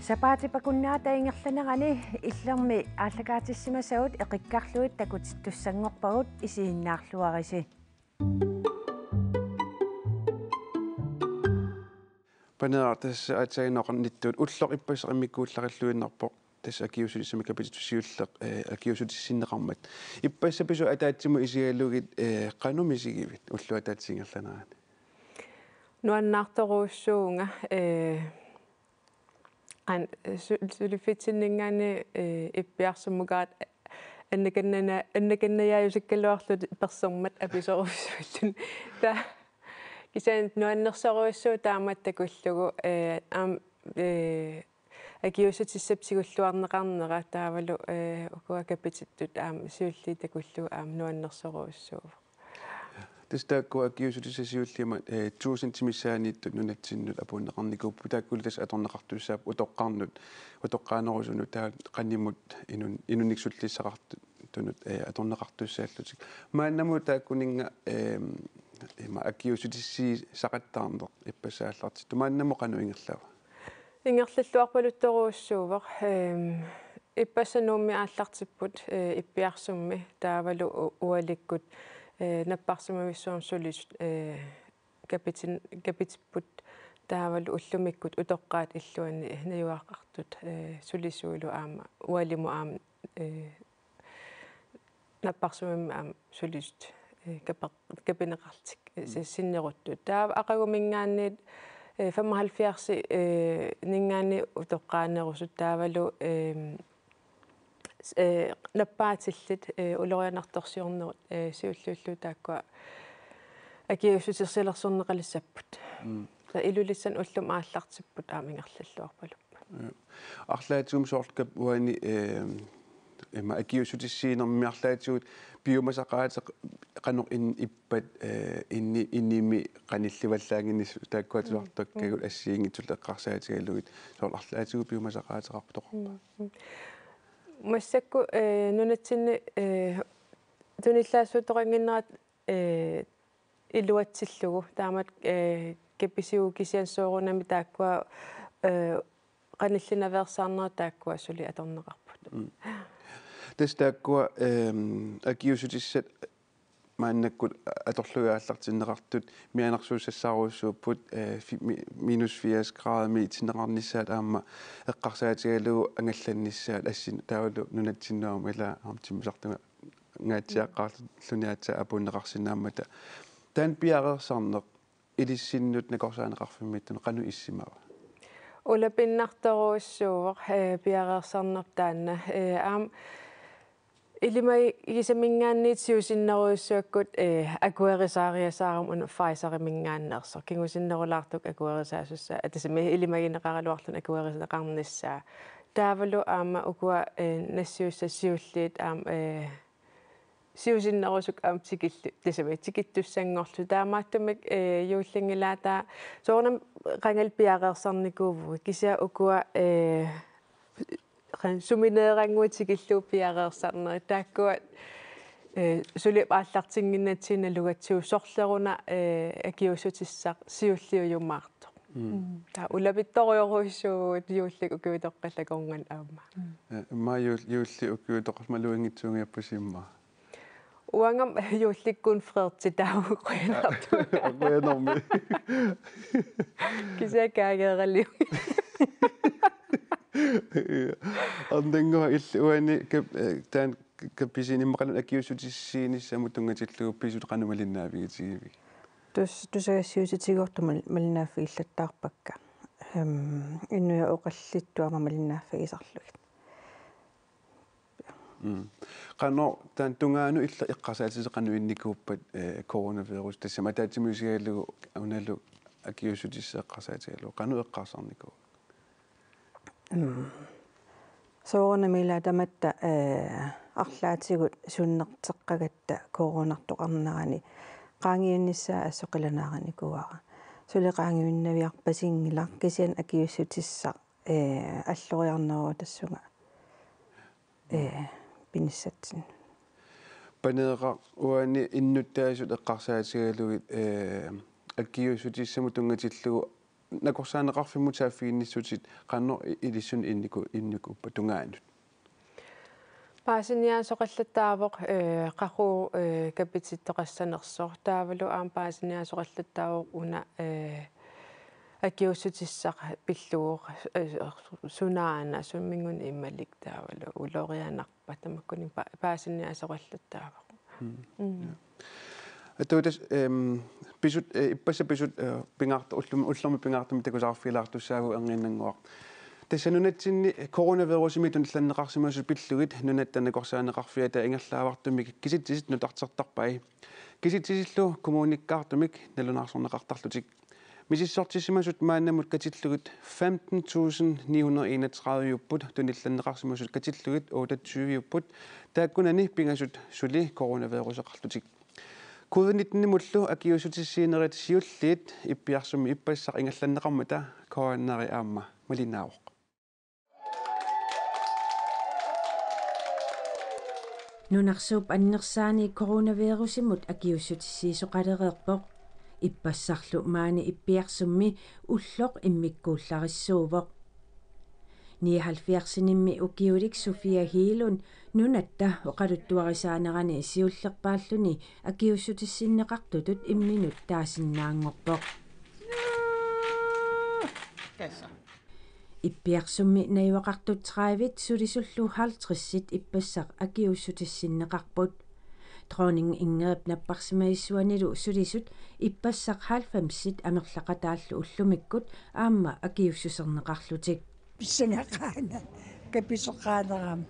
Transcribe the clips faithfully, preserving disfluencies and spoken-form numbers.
Sapaatip akunnerata ingerlanerani Illermi aallakaatissimasavut eqikkarlugit takutittussanngorpagut, isiginnaarluarisi. Paneeraq, tassa aatsaannguaq nitten ulloq ippassaq immikkuullarilluinnarpoq, tassa akiuussutissamik kapititut siulleq, eh, akiuussutissinneqarmat. Ippassaq pisut ataatsimut isigalugit, eh, qanoq misigivit ulloq ataatsip ingerlanerani? Nuannaartorujussuuvunga, eh, an-, su-, suliffitsinninngaanniit, eh, ippiarsummukaat annakanna-, annakannajaajusukkaluarluta persormat apisorujussuulluni. Taava kisianni nuannersorujussuuvoq taamatut takullugu, eh, aamma, eh, akiuussutissap tigulluarneqarnera taavalu, eh, ukua kapitittut aamma siulliit takullugu aamma nuannersorujussuuvoq. Tassa taakku akiuussutissat siulliit aamma, eh, tusind missaaniittut nunatsinnut apuunneqarnikuupput, taakkulu tassa atorneqartussaapput utoqqarnut, utoqqaanerusunut, taava qanimut inun-, inunnik sullissaqartunut, eh, atorneqartussaallutik. Maannamut taakkuninnga, ehm, ima akiuussutissiisaqattaarneq ippassaq aallartittoq maannamut qanoq ingerlava? Ingerlalluarpaluttorujussuuvoq, ehm, ippassaq Nuummi aallartipput, eh, ippiarsummi taavalu u-, ualikkut, eh, napparsimmavissuarmi sulisut, eh, kapitin-, kapitipput taavalu ullumikkut utoqqaat illuanni najugaqartut, eh, sulisuulu aamma ualimut aamma, eh, napparsimmavimmi aamma sulisut, eh, kape-, kapineqarlutik, eh, si-, sinneruttut. Taava aqaguminngaanniit, eh, femoghalvfjerds, eh, ninngaanniit utoqqaanerusut taavalu, eh, s-, eh, nappaatillit, eh, ulorianartorsiornerit, eh, siulliullugu taakkua akiuussutissalersorneqalissapput. Mm. Taava Ilulissani ullumi aallartipput aamma ingerlalluarpaluppoq. Ja. Arlaatigut soorlu Kap uani, eh, ima akiuussutissiinermi arlaatigut piumasaqaateq qanoq in-, ippat, eh, inni-, inimi qanillivallaannginnissaat taakkua atuartakkagut assigiinngitsullu eqqarsaatigalugit soorlu arlaatigut piumasaqaateqartoqarpa? Mm, mm. Massakkut, eh, nunatsinni, eh, tunillaassuuttoqannginnerat, eh, iluatsillugu. Taamatut, eh, kapisigut kisianni soorunami taakkua, eh, qanillinaveersaarnerat taakkua suli atorneqarput. Mm. Tassa taakkua, ehm, akiuussutissat maannakkut atorlugit aallartinneqartut mianersuussassarujussuupput, eh, fi-, mi-, minus firs grader miitinneqarnissaat aamma eqqarsaatigalugu angallannissaat assin taavalu nunatsinnut aamma ila aamma timmisartunga- ngaatsiaqqaarluni aatsaat apuunneqarsinnaammata. Taanna piareersarneq ilissinnut nakorsaaneqarfimmiittunut qanoq issimava? Ulapinnartorujussuuvoq, eh, piareersarneq taanna. Eh, aamma ilimagisamingaanniit siusinnerujussuakkut, eh, akuerisaariasaarama una Pfizerimingaanneersoq. Kingusinnerulaartukkut akuerisaasussaa. Tassami ilimagineqaraluarluni akuerineqarnissaa. Taavalu aamma ukua, eh, nassiussat siulliit aamma, eh, siusinnerusukkut aamma tikillu-, tassami tikittussanngorlutik. Taamaattumik, eh, juullinngilaat taava soorunami qangali piareersarnikuuvugut. Kisianni ukua, eh, qan-, sumineerannguit tikillugu piareersarnerit. Taakkua, eh, suli aallartinnginnatsigu nalugatsigu sorleruna, eh, akiuussutissaq siulliujumaartoq. Mm. Mm. Taava ulapittorujorujussuuvugut juulli ukiutoqqallakornani aamma. Mm. Eh, immaqa juul-, juulli ukiutoqqallallu maluginngitsuunngippusi immaqa. Uangami juullikkuuna freertitaavoq qujanartumik. Qujanarmi. Kisianni kaageeraliuk. Arnannguaq, illit uani kap-, eh, taanna kapisinik immaqaluunniit akiuussutissiinissamut tunngatillugu pisut qanoq malinnaavigitigivigit? Tus-, tusagassiuutitigoortut mal-, malinnaaffigillattaarpakka. Ehm, inuiaat oqallittut aamma malinnaaffigisarlugit. Mm. Qanoq taanna tungaanut illit eqqarsaatigisatit qanoq innikuuppat, eh, coronavirus tassami ataatsimut isigalugu unalu akiuussutissaq eqqarsaatigalugu qanoq eqqarsarnikuuit? Mm. Soorunami ila tamatta, eh, arlaatigut sunnerteqqagatta coronartoqarnerani qaangiunnissaa assut qilanaarnikuuara. Suli qaangiunnaviarpasinngilaq kisianni akiuussutissaq, eh, alloriarneruvoq tassunga, eh, pinissatsinnut. Paneeraq, uani innuttaasut eqqarsaatigalugit, eh, akiuussutissamut tunngatillugu nakorsaaneqarfimmut saaffiginnissutit qanoq i-, ilissinni inniku-, innikuuppata tungaanut? Paasiniaasoqallattaavoq, eh, qaqugu, eh, kapitittoqassanersoq. Taavalu aamma paasiniaasoqallattaavoq una, eh, akiuussutissaq pillugu, eh, sunaana, summinnguaq immalik taavalu ulorianarpa, tamakkuninnga pa-, paasiniaasoqallattaavoq. Mm. Mm. Ja. Atuutas, ehm, pisut, eh, ippassaq pisut, eh, pingaartu-, ullum-, ullormi pingaartumik takusaqarfigilaartussaavugut erniinnannguaq. Tassa nunatsinni coronavirusimik tunillanneqarsimasut pillugit Nunatta Nakorsaaneqarfiata ingerlaavartumik kisitsisit nutartertarpai. Kisitsisillu kommunikkaartumik nalunaarsorneqartarlutik. Misissortissimasut maannamut katillugit femten tusind ni hundrede enogtredive-upput, tunillanneqarsimasut katillugit otteogtyve-upput, taakkunani pingasut suli coronaviruseqarlutik. Covid nitten-imullu akiuussutissiinerit siulliit Ippiarsummi ippassaq ingerlanneqarmata K N R-i aamma malinnaavoq. Nunarsuup annersaani coronavirusimut akiuussutissiisoqalereerpoq. Ippassarlu maani Ippiarsummi ulloq immikkuullarissuuvoq. Nioghalvfjerdsinimmi ukiulik Sofia Hegelund Nunatta oqaluttuarisaanerani siullerpaalluni akiuussutissinneqartutut imminut taasinnaanngorpoq. Ippiarsummi najugaqartut tredive sulisullu halvtreds ippassaq akiuussutissinneqarput. Dronning Ingridip napparsimajussuanilu sulisut ippassaq halvfems amerlaqataallu ullumikkut aamma akiuussuserneqarlutik. Pissangaqaanga, kapitoqaanerama.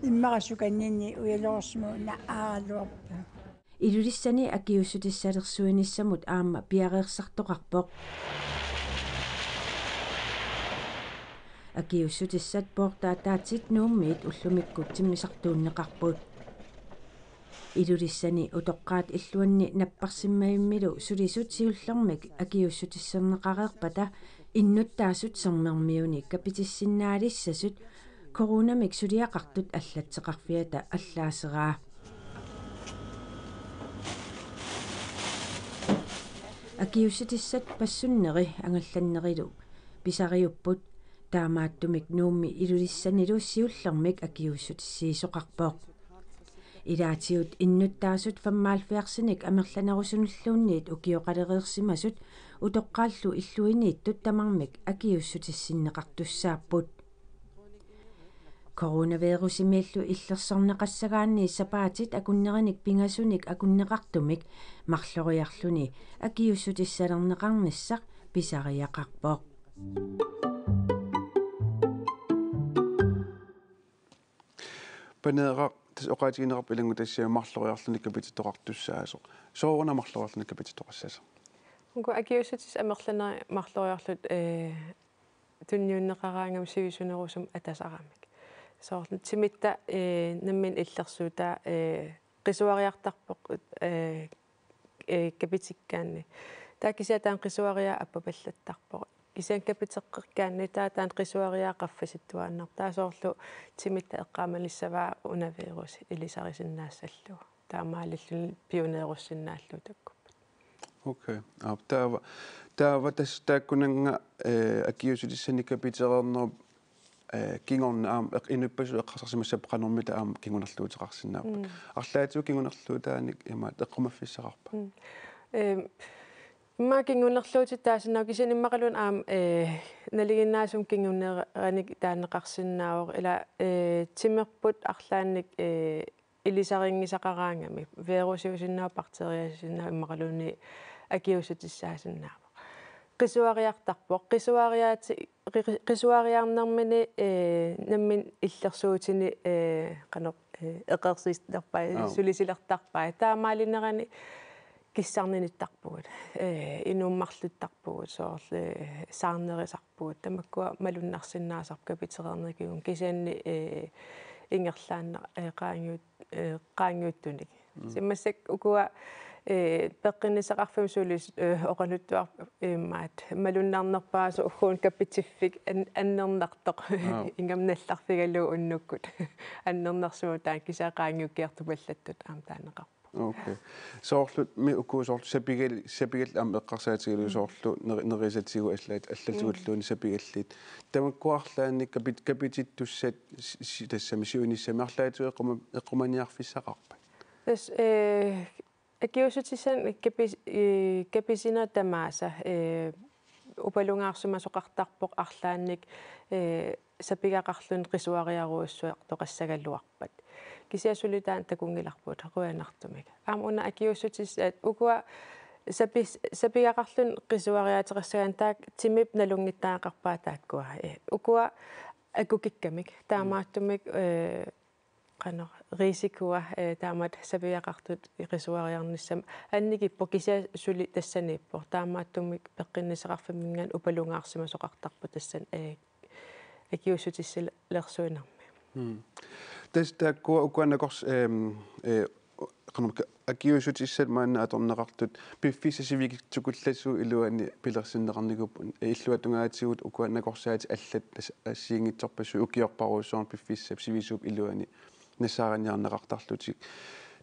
Immaqa sukanninni ujaluarsimagunarpoq. Ilulissani akiuussutissalersuinissamut aamma piareersartoqarpoq. Akiuussutissat poortaataatit Nuummiit ullumikkut timmisartuunneqarput. Ilulissani utoqqaat illuanni napparsimmajummilu sulisut siullermik akiuussutisserneqareerpata innuttaasut sermermiuni kapitissinnaalissasut coronamik suliaqartut allatseqarfiata allaaseraa. Akiuussutissat passunneri angallannerilu pisariupput, taamaattumik Nuummi Ilulissanilu siullermik akiuussutissiisoqarpoq. Ilaatigut innuttaasut femoghalvfjerdsinik amerlanerusunilluunniit ukioqalereersimasut utoqqaallu illuiniittut tamarmik akiuussutissinneqartussaapput. Coronavirusimiillu illersorneqassagaanni sapaatit akunnerinik pingasunik akunneqartumik marloriarluni akiuussutissalerneqarnissaq pisariaqarpoq. Paneeraq, tassa oqaatigineqarpoq ilanngutassiami marloriarluni kapitittoqartussaasoq. Sooruna marloriarluni kapitittoqassaasoq? Uku akiuussutissat amerlanerit marloriarlutik, eh, tunniunneqaraangamik sivisunerusumik atasaramik. Soorlu timitta, eh, nammineq illersuutaa, eh, qisuariartarpoq, eh, eh, kapitikkaanni. Taava kisianni taanna qisuariaa appapallattarpoq. Kisianni kapiteqqikkaanni taava taanna qisuariaa qaffasittuaannarpoq. Taava soorlu timitta eqqaamanissavaa una virusi ilisarisinnaassallugu. Taamaalilluni pioneerussinnaallugu takkupput. Okay. Aap, taava, taava tassa taakkunannga, eh, akiuussutissanik kapitereernerup, eh, kingorna aamma eq-, inuppassuit eqqarsarsimassapput qanormita aamma kingunerluuteqarsinnaapput. Mm. Arlaatigut kingunerluutaanik imaattoq eqqumaffissaqarpa? Mm. Ehm, immaqa kingunerluutit taasinnaavoq kisianni immaqaluunniit aamma, eh, nalinginnaasumik kinguneranik taaneqarsinnaavoq ila, eh, timerput arlaannik, eh, ilisarinngisaqaraangamik, virusiusinnaavoq, bakteriasiusinnaavoq, immaqaluunniit akiuussutissaasinnaavoq. Qisuariartarpoq, qisuariaati-, qi-, qisuariarnermini, eh, nammineq illersuutini, eh, qanoq, eh, eqeersittarpai, aap, sulisilertarpai. Taamaalinerani kissarninittarpugut, eh, inuummarluttarpugut, soorlu, eh, saarnerisarpugut. Tamakkua malunnarsinnaasarput kapitereernerup kingorna kisianni, eh, ingerlaannaq, eh, qaangiut-, eh, qaangiuttunik. Mm. Tassa massakkut ukua, eh, peqqinnissaqarfimmut sulis-, eh, oqaluttuarput imaattoq malunnarnerpaasoq ugguuna kapitiffik an-, annernartoq. Aap. Ingammik nallarfigalugu unnukkut. Annernarsimavoq taanna kisianni qaangiukkiartupallattut aamma taaneqarpoq. Okay. Soorlu mi uku soorlu sapigal-, sapigallit aamma eqqarsaatigalugu soorlu neri-, nerisatigut allaat allatigulluunniit sapigallit. Tamakku arlaannik kapit-, kapitittussat si-, si-, tassami siunissami arlaatigut eqquma-, eqqumaniarfissaqarpat? Tassa, eh, akiuussutissanik kapis-, eh, kapisinerit tamaasa, eh, upalungaarsimasoqartarpoq arlaannik, eh, sapigaqarluni qisuariarujussuartoqassagaluarpat. Kisianni suli taanna takunngilarput qujanartumik. Aamma una akiuussutissat ukua sapis-, sapigaqarluni qisuariaateqassagaanni taakku timip nalunngittariaqarpaat taakkua. Eh, ukua akukikkamik. Taamaattumik, eh, qanoq risikoa, eh, taamatut sapigaqartut qisuariarnissamut annikippoq kisianni suli tassaniippoq. Taamaattumik peqqinnissaqarfimminngaanniit upalungaarsimasoqartarpoq tassani, eh, akiuussutissalersuinermi. Mm. Tassa taakkua ukua nakors-, ehm, eh, qanormi akiuussutissat maanna atorneqartut piffissap sivikitsukullassuup iluani pilersinneqarnikuupput, illuatungaatigut ukua nakorsaatit allat as-, assigiinngitsorpassuit ukiorparujussuarni piffissap sivisuup iluani nassaariniarneqartarlutik.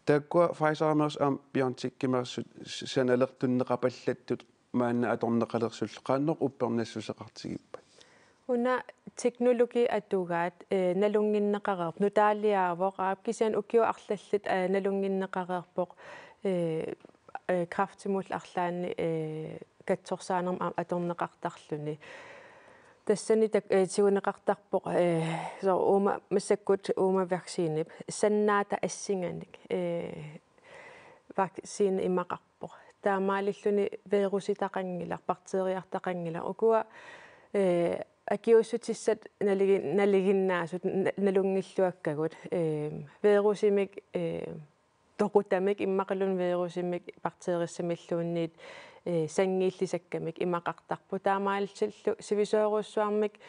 Taakkua Pfizerimeersut aamma BioNTechimeersut s-, sanalertunneqapallattut maanna atorneqalersullu qanoq uppernassuseqartigippat? Una teknologi atugaat, eh, nalunnginneqareerpoq, nutaaliaavoq, aap, kisianni ukiut arlallit, eh, nalunnginneqareerpoq, eh, eh, kræftimut arlaanni, eh, katsorsaanermut aamma atorneqartarluni. Tassani tak-, eh, tiguneqartarpoq, eh, soorlu uuma massakkut uuma vaccinep sannaata assinganik, eh, vaccine imaqarpoq. Taamaalilluni virusitaqanngilaq, bakteriartaqanngilaq. Ukua, eh, akiuussutissat naligi-, nalinginnaasut na-, nalunngilluakkagut, eh, virusimik, eh, toqutamik, immaqaluunniit virusimik, bakteriassamilluunniit, eh, sanngiillisakkamik imaqartarput. Taamaalillutillu sivisoorujussuarmik,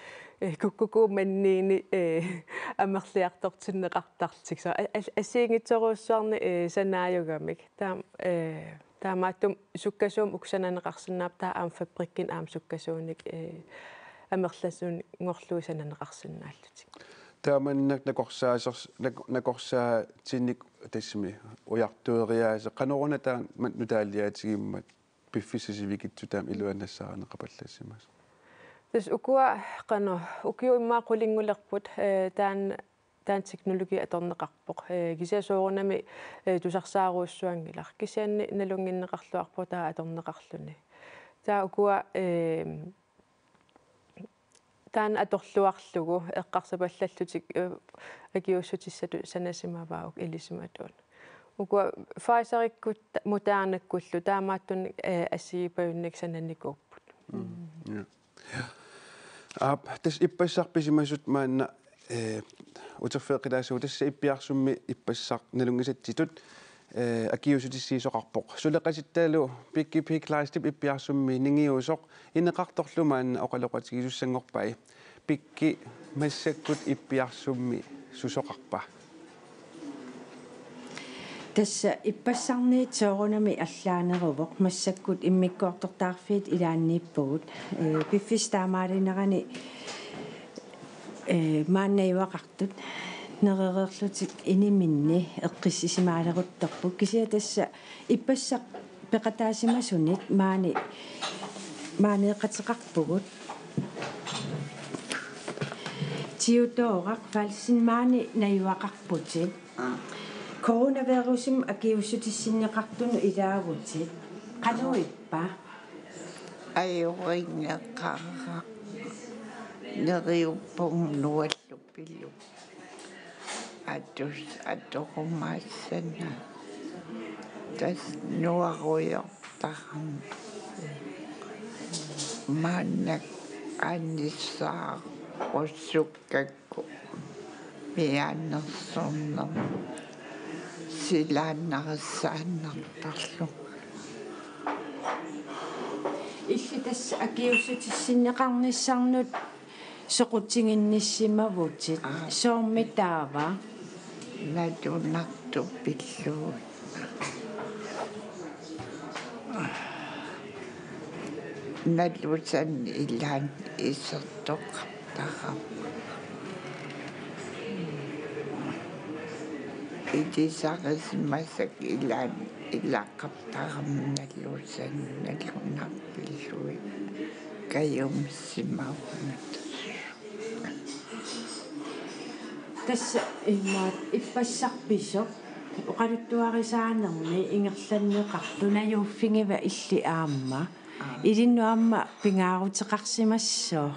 eh, kukkukuup manniini, eh, amerliartortinneqartarlutik. Soorlu a-, a-, assigiinngitsorujussuarnik, eh, sanaajugamik. Taam-, eh, taamaattumik sukkasuumik uku sananeqarsinnaapput, taava aamma fabrikkini aamma sukkasuunik, eh, amerlasunngorlugit sananeqarsinnaallutik. Taamannak nakorsaasers-, nak-, nakorsaatinik tassami ujartueriaaseq, qanoruna taanna ma-, nutaaliaatigimmat piffissap sivikitsup taama iluani nassaarineqapallassimasoq? Tassa ukua qanoq, ukiut immaqa qulinngulerput, eh, taanna, taanna teknologi atorneqarpoq. Eh, kisianni soorunami, eh, tusarsaarujussuanngilaq. Kisianni nalunnginneqarluarpoq taava atorneqarluni. Taava ukua, eh, taanna atorluarlugu eqqarsapallallutik, eh, akiuussutissatut sanasimavaat uku ilisimatuut. Ukua Pfizerikkut Modernakkullu taamaattunik, eh, assigiippajunnik sananikuupput. Mm. Ja. Ja. Aap, tassa ippassaq pisimasut maanna, eh, uterfigeqqilaassagut, tassa Ippiarsummi ippassaq nalunngisatsitut, eh, akiuussutissiisoqarpoq. Suleqatittalu Pikki Kleistip Ippiarsummi ningiusoq ineqartorlu maanna oqaloqatigisussanngorpai. Pikki, massakkut Ippiarsummi susoqarpa? Tassa ippassarniit soorunami allaaneruvoq, massakkut immikkoortortaqarfiit ilaanniippugut. Eh, piffissap taamaalinerani, eh, maani najugaqartut nerereerlutik iniminni eqqissisimaleruttorput. Kisianni tassa ippassaq peqataasimasunik maani, maaniiqateqarpugut. Theodora Falsen, maani najugaqarputit. Aa. Coronavirusimik akiuussutissinneqartunut ilaavutit. Qanoq ippa? Ajorinneqaraq. Neriuppunga nuallupilu. Atus-, atorumaassananga. Tassa nuarujoortarama. Maannakkut anisaarusukkakku mianersornermut silaannarissaannartarlunga. Illit tassa akiuussutissinneqarnissannut soqutiginnissimavutit. Aa. Soormi taava? Nalunaartupillugu. Nalusannik ilaanni isertoqartarama. Ilisarisimasakka ilaanni ilaqartarami naluusannut nalunarpillugit kajumissimavunga. Tassa imaat ippassaq pisoq oqaluttuarisaanermi ingerlanneqartoq najuuffigiva illit aamma. Ilinnut aamma pingaaruteqarsimassooq.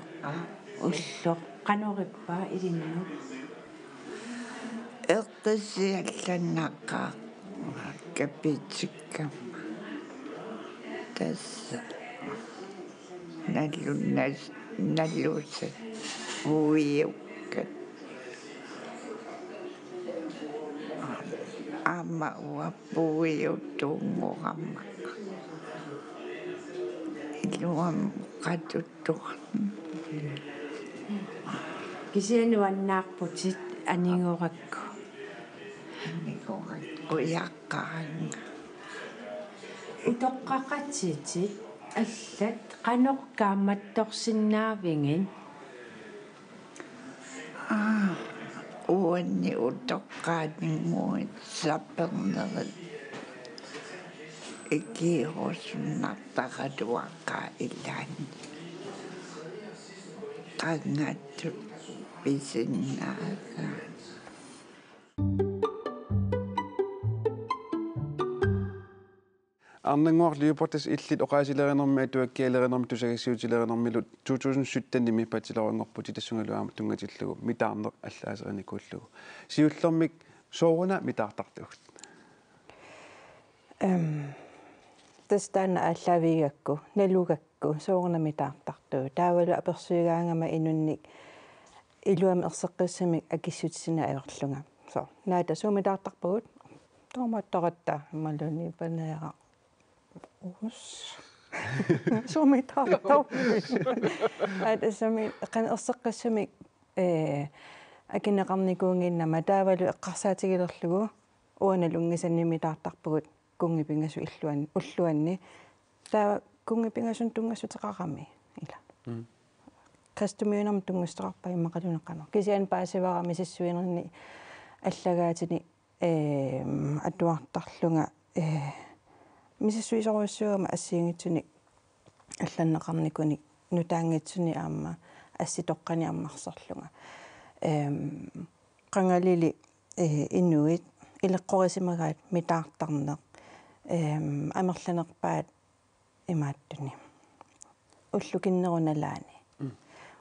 Ulloq qanoq ippa ilinnut? Eqqissillannaqaaq kapitikkama. Tassa nalunnas naluusat puiukkat. Aamma uanga puiutunngorama. Iluamik qatuttuarama. Kisianni nuannaarputit anigorakku. Anigorakku ujaqqaanga. Utoqqaqatitit allat qanoq kaammattorsinnaavigit? Aa, uanni utoqqaaninnguit sapernerit ikiuusunnartaraluaqaat ilaanni. Qangattut pisinnaagaat. Arnannguaq Lyberth, tassa illit oqaasilerinermi, atuakkialerinermi, tusagassiuutilerinermilu to tusind syttenimi bachelorinngorputit, tassungalu aamma tunngatillugu mitaarneq allaasereernikuullugu. Siullermik sooruna mitaartartugut? Ehm, tassa taanna aallaavigigakku, nalugakku, sooruna mitaartartugut. Taavalu apersuigaangama inunnik iluamik erseqqissumik akissutissineq ajorlunga. Soorlu: Naata, suut mitaartarpagut? Toomaattoratta, imaluunniit Paneeraq: Uus. Suut mitaartarpagut? Aa, tassami qanoq erseqqissumik, ee, akineqarnikuunnginnama, taavalu eqqarsaatigilerlugu: Uanga nalunngisannik mitaartarpugut kunngipingasut illuan-, ulluanni. Taava kunngipingasunik tunngassuteqarami, ila. Mm. Kristumiunermut tunngassuteqarpai immaqaluunniit qanoq. Kisianni paasivara misissuinerni allagaatini, ehm, atuartarlunga, eh, misissuisorujussuugama assigiinngitsunik allanneqarnikunik nutaanngitsunik aamma assitoqqanik ammarsorlunga. Ehm, qangalili, eh, inuit ileqqorisimagaat mitaartarneq, ehm, amerlanerpaat imaattuni. Ullukinnerup nalaani. Mm.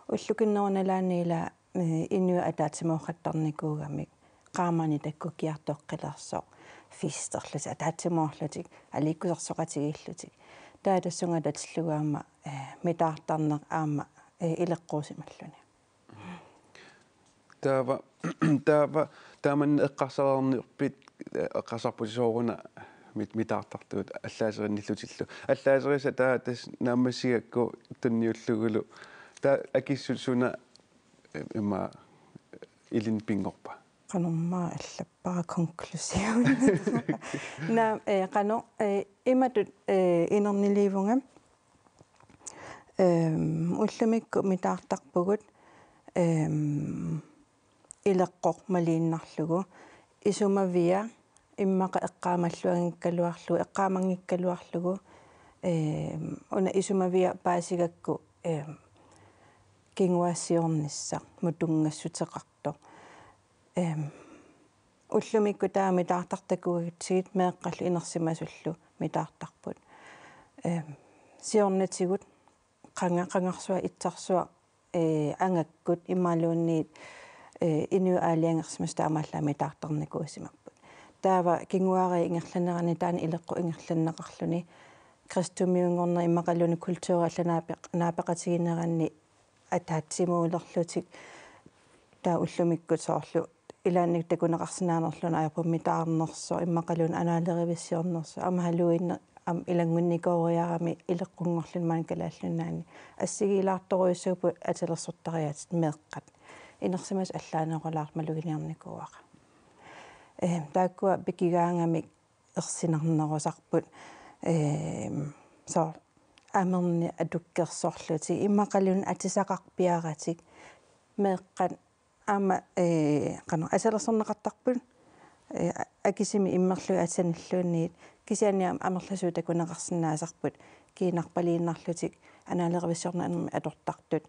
Ullukinnerup nalaani ila, eh, inuit ataatsimoortarnikuugamik, qaamaneq takkukkiartoqqilersoq, festerlutik, ataatsimoorlutik, aliikkusersoqatigiillutik. Taava tassunga atatillugu aamma, eh, mitaartarneq aamma, eh, ileqquusimalluni. Taava, taava, taamanna eqqarsarniarpit, eh, eqqarsarputit sooruna mit-, mitaartartugut allaaserinnillutillu. Allaaserisa taava tassa naammassigakku tunniullugulu. Taava akissut suna, eh, immaqa ilinnut pinngorpa? Qanormaa allappara konklusion. Naa, eh, qanoq, eh, imatut, eh, inerniliivunga. Ehm, ullumikkut mitaartarpugut, ehm, ileqqoq maliinnarlugu. Isumavia immaqa eqqaamalluanngikkaluarlugu, eqqaamanngikkaluarlugu, ehm, una isumavia paasigakku, ehm, kinguaassiornissaq, mutunngassuteqartoq. Ehm, ullumikkut taava mitaartartakugatsigit meeqqallu inersimasullu mitaartarput. Ehm, siornatigut qanga-, qangarsuaq itsarsua, eh, angakkut imaluunniit, eh, inuit aalajangersimasut taamaallaat mitaartarnikuusimapput. Taava kinguaariit ingerlaneranni taanna ileqqoq ingerlanneqarluni kristumiunngorneq immaqaluunniit kulturi allanut naape-, naapeqatigineranni ataatsimuulerlutik, taava ullumikkut soorlu ilaanni takuneqarsinnaanerluni ajorput mitaarnersoq, immaqaluunniit anaalerivissiornersoq, aamma Halloween aamma ilanngunnikooriarami ileqqunngorluni maani Kalaallit Nunaanni. Assigiilaartorujussuupput atilersortariaatsitut meeqqat. Inersimasut allaanerulaartut maluginiarnikuuara. Ehm, taakkua pikigaangamik ersinarnerusarput, ehm, soorlu amernik atukkersorlutik, immaqaluunniit atisaqarpiaratik, meeqqat aamma, eh, qanoq, atilersorneqartarput, eh, akisimi immerlugit asanilluunniit, kisianni am-, amerlasuut takuneqarsinnaasarput, kiinarpaliinnarlutik, anaalerivissiornermi atortartut,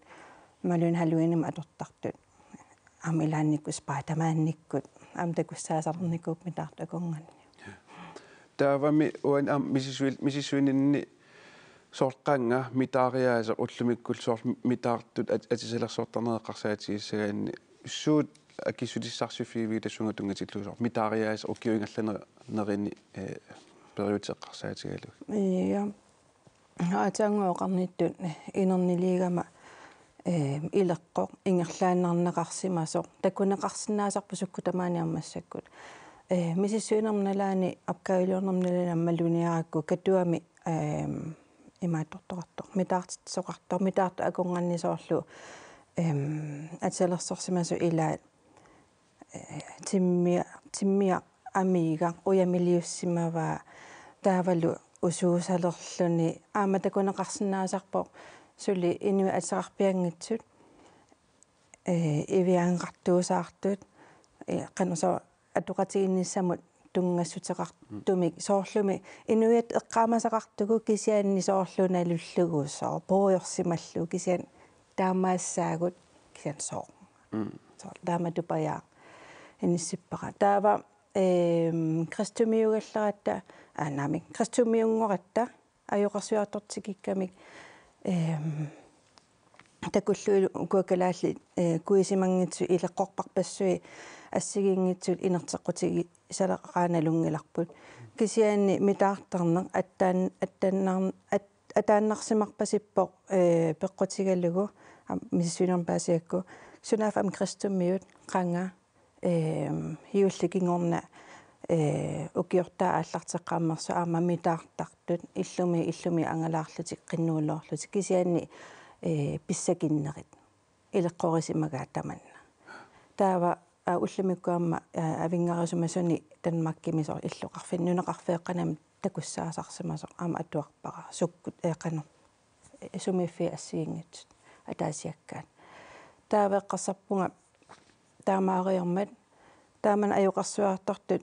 imaluunniit Halloweenimi atortartut, aamma ilaannikkut Spider-Manikkut, aamma takussaasalernikuupput mitaartut akornanni. Taavami uani aamma misissuil-, misissuininni soorlu qanga mitaariaaseq ullumikkullu soorlu mitaartut at-, atisalersortarneq eqqarsaatigissagaanni suut akissutissarsiorfigiviuk tassunga tunngatillugu soorlu mitaariaaseq ukiut ingerlanerini, eh, periutsit eqqarsaatigalugit? Ja. Aatsaannguaq oqarnittut inerniliigama, eh, ileqqoq ingerlaannarneqarsimasoq takuneqarsinnaasarpoq sukkut tamaani aamma massakkut. Eh, misissuinerma nalaani, opgaveliornerma nalaani aamma maluginiarakku Katuami, eh, imaattortoqartoq, mitaartitsisoqartoq, mitaartut akornanni soorlu, em, atisalersorsimasut ilaat, eh, timmia-, timmiaq amiigaq ujamiliussimavaa taavalu usuusalerluni, aamma takuneqarsinnaasarpoq suli inuit atisaqarpianngitsut, eh, iviangeqartuusaartut, eh, qanoq soorlu atoqatigiinnissamut tunngassuteqartumik, soorlumi inuiattut eqqaamasaqartugut kisianni soorlu nalullugu soorlu puigorsimallugu kisianni taamaassaagut kisianni soorlu. Mm. Soorlu taama tupajaaq inissippara. Taava, ehm, kristumiugallaratta, aa, naamik, kristumiunngoratta ajoqersuartortikikkamik, ehm, takullugu ukua kalaallit, eh, kuisimanngitsut ileqqorparpassuit assigiinngitsut inerteqqutigisaleqaat nalunngilarput. Kisianni mitaartarneq attaan-, attannar-, at-, ataannarsimarpasippoq, eh, peqqutigalugu, am-, misissuinermi paasigakku, sunaaffa aamma kristumiut, qanga, ehm, juullip kingorna, eh, ukiortaat aallarteqqammersoq aamma mitaartartut illumi, illumi angalaarlutik, qinnuiloorlutik, kisianni, eh, pissakinnerit ileqqorisimagaat tamanna. Taava, aa, ullumikkut aamma, aa, avinngarisumasuni Danmarkimi soorlu illoqarfinni nunaqarfeeqqanami takussaasarsimasoq aamma atuarpara, sukkut, eh, qanoq, eh, sumiiffiit assigiinngitsut ataasiakkaat. Taava eqqarsarpunga taamaariormat, taamani ajoqersuartortut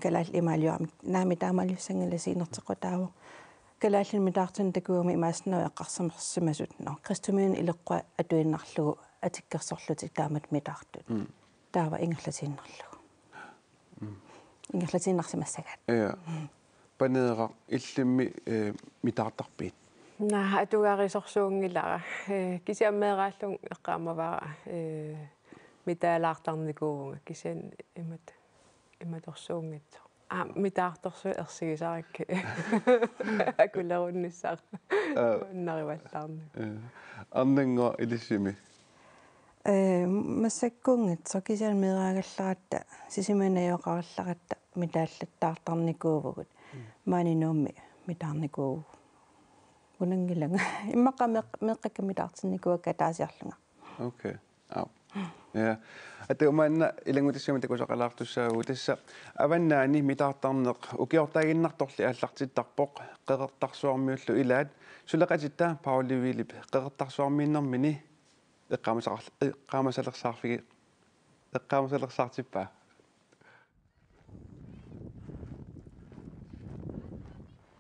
kalaallit imaaliorami, naamik taamaaliussanngilasi, inerteqqutaavoq. Kalaallit mitaartunik takugamik imaassinnaavoq eqqarsamersimasut, nå, kristumiunit ileqqua atuinnarlugu atikkersorlutik taamatut mitaartut. Mm. Taava ingerlatiinnarlugu. Mm. Ingerlatiinnarsimassagaat. Ja. Mm. Paneeraq, illimmi, eh, mitaartarpit? Naa, atugarisorsuunngilara. Eh, kisianni meeraallunga eqqaamavara, eh, mitaalaartarnikuuvunga, kisianni imatut, imatorsuunngitsoq. Aa, mitaartorsuit ersigisarakkit. Akulerunnissara. Aa. Narivallaarnikuuvoq. Eh, Arnannguaq, ilissimi? Eh, massakkuunngitsoq, kisianni meeraagallaratta, Sisimiunut ajoqarallaratta mitaallattaartarnikuuvugut. Mm. Maani Nuummi mitaarnikuuvugut. Unanngilanga. Immaqa meeq-, meeqqakka mitaartinnikuuakka ataasiarlunga. Okay. Aap. Ja. Atumaanna ilanngutissami takusaqalaartussaavugut, tassa Avannaani mitaartarneq ukiortaaginnartorli aallartittarpoq, Qeqertarsuarmiullu ilaat. Suleqatitta Pauli Vilip Qeqertarsuarmiinnermini eqqaamasaqarl-, eqqaamasalersaarfigi-, eqqaamasalersaartippaa.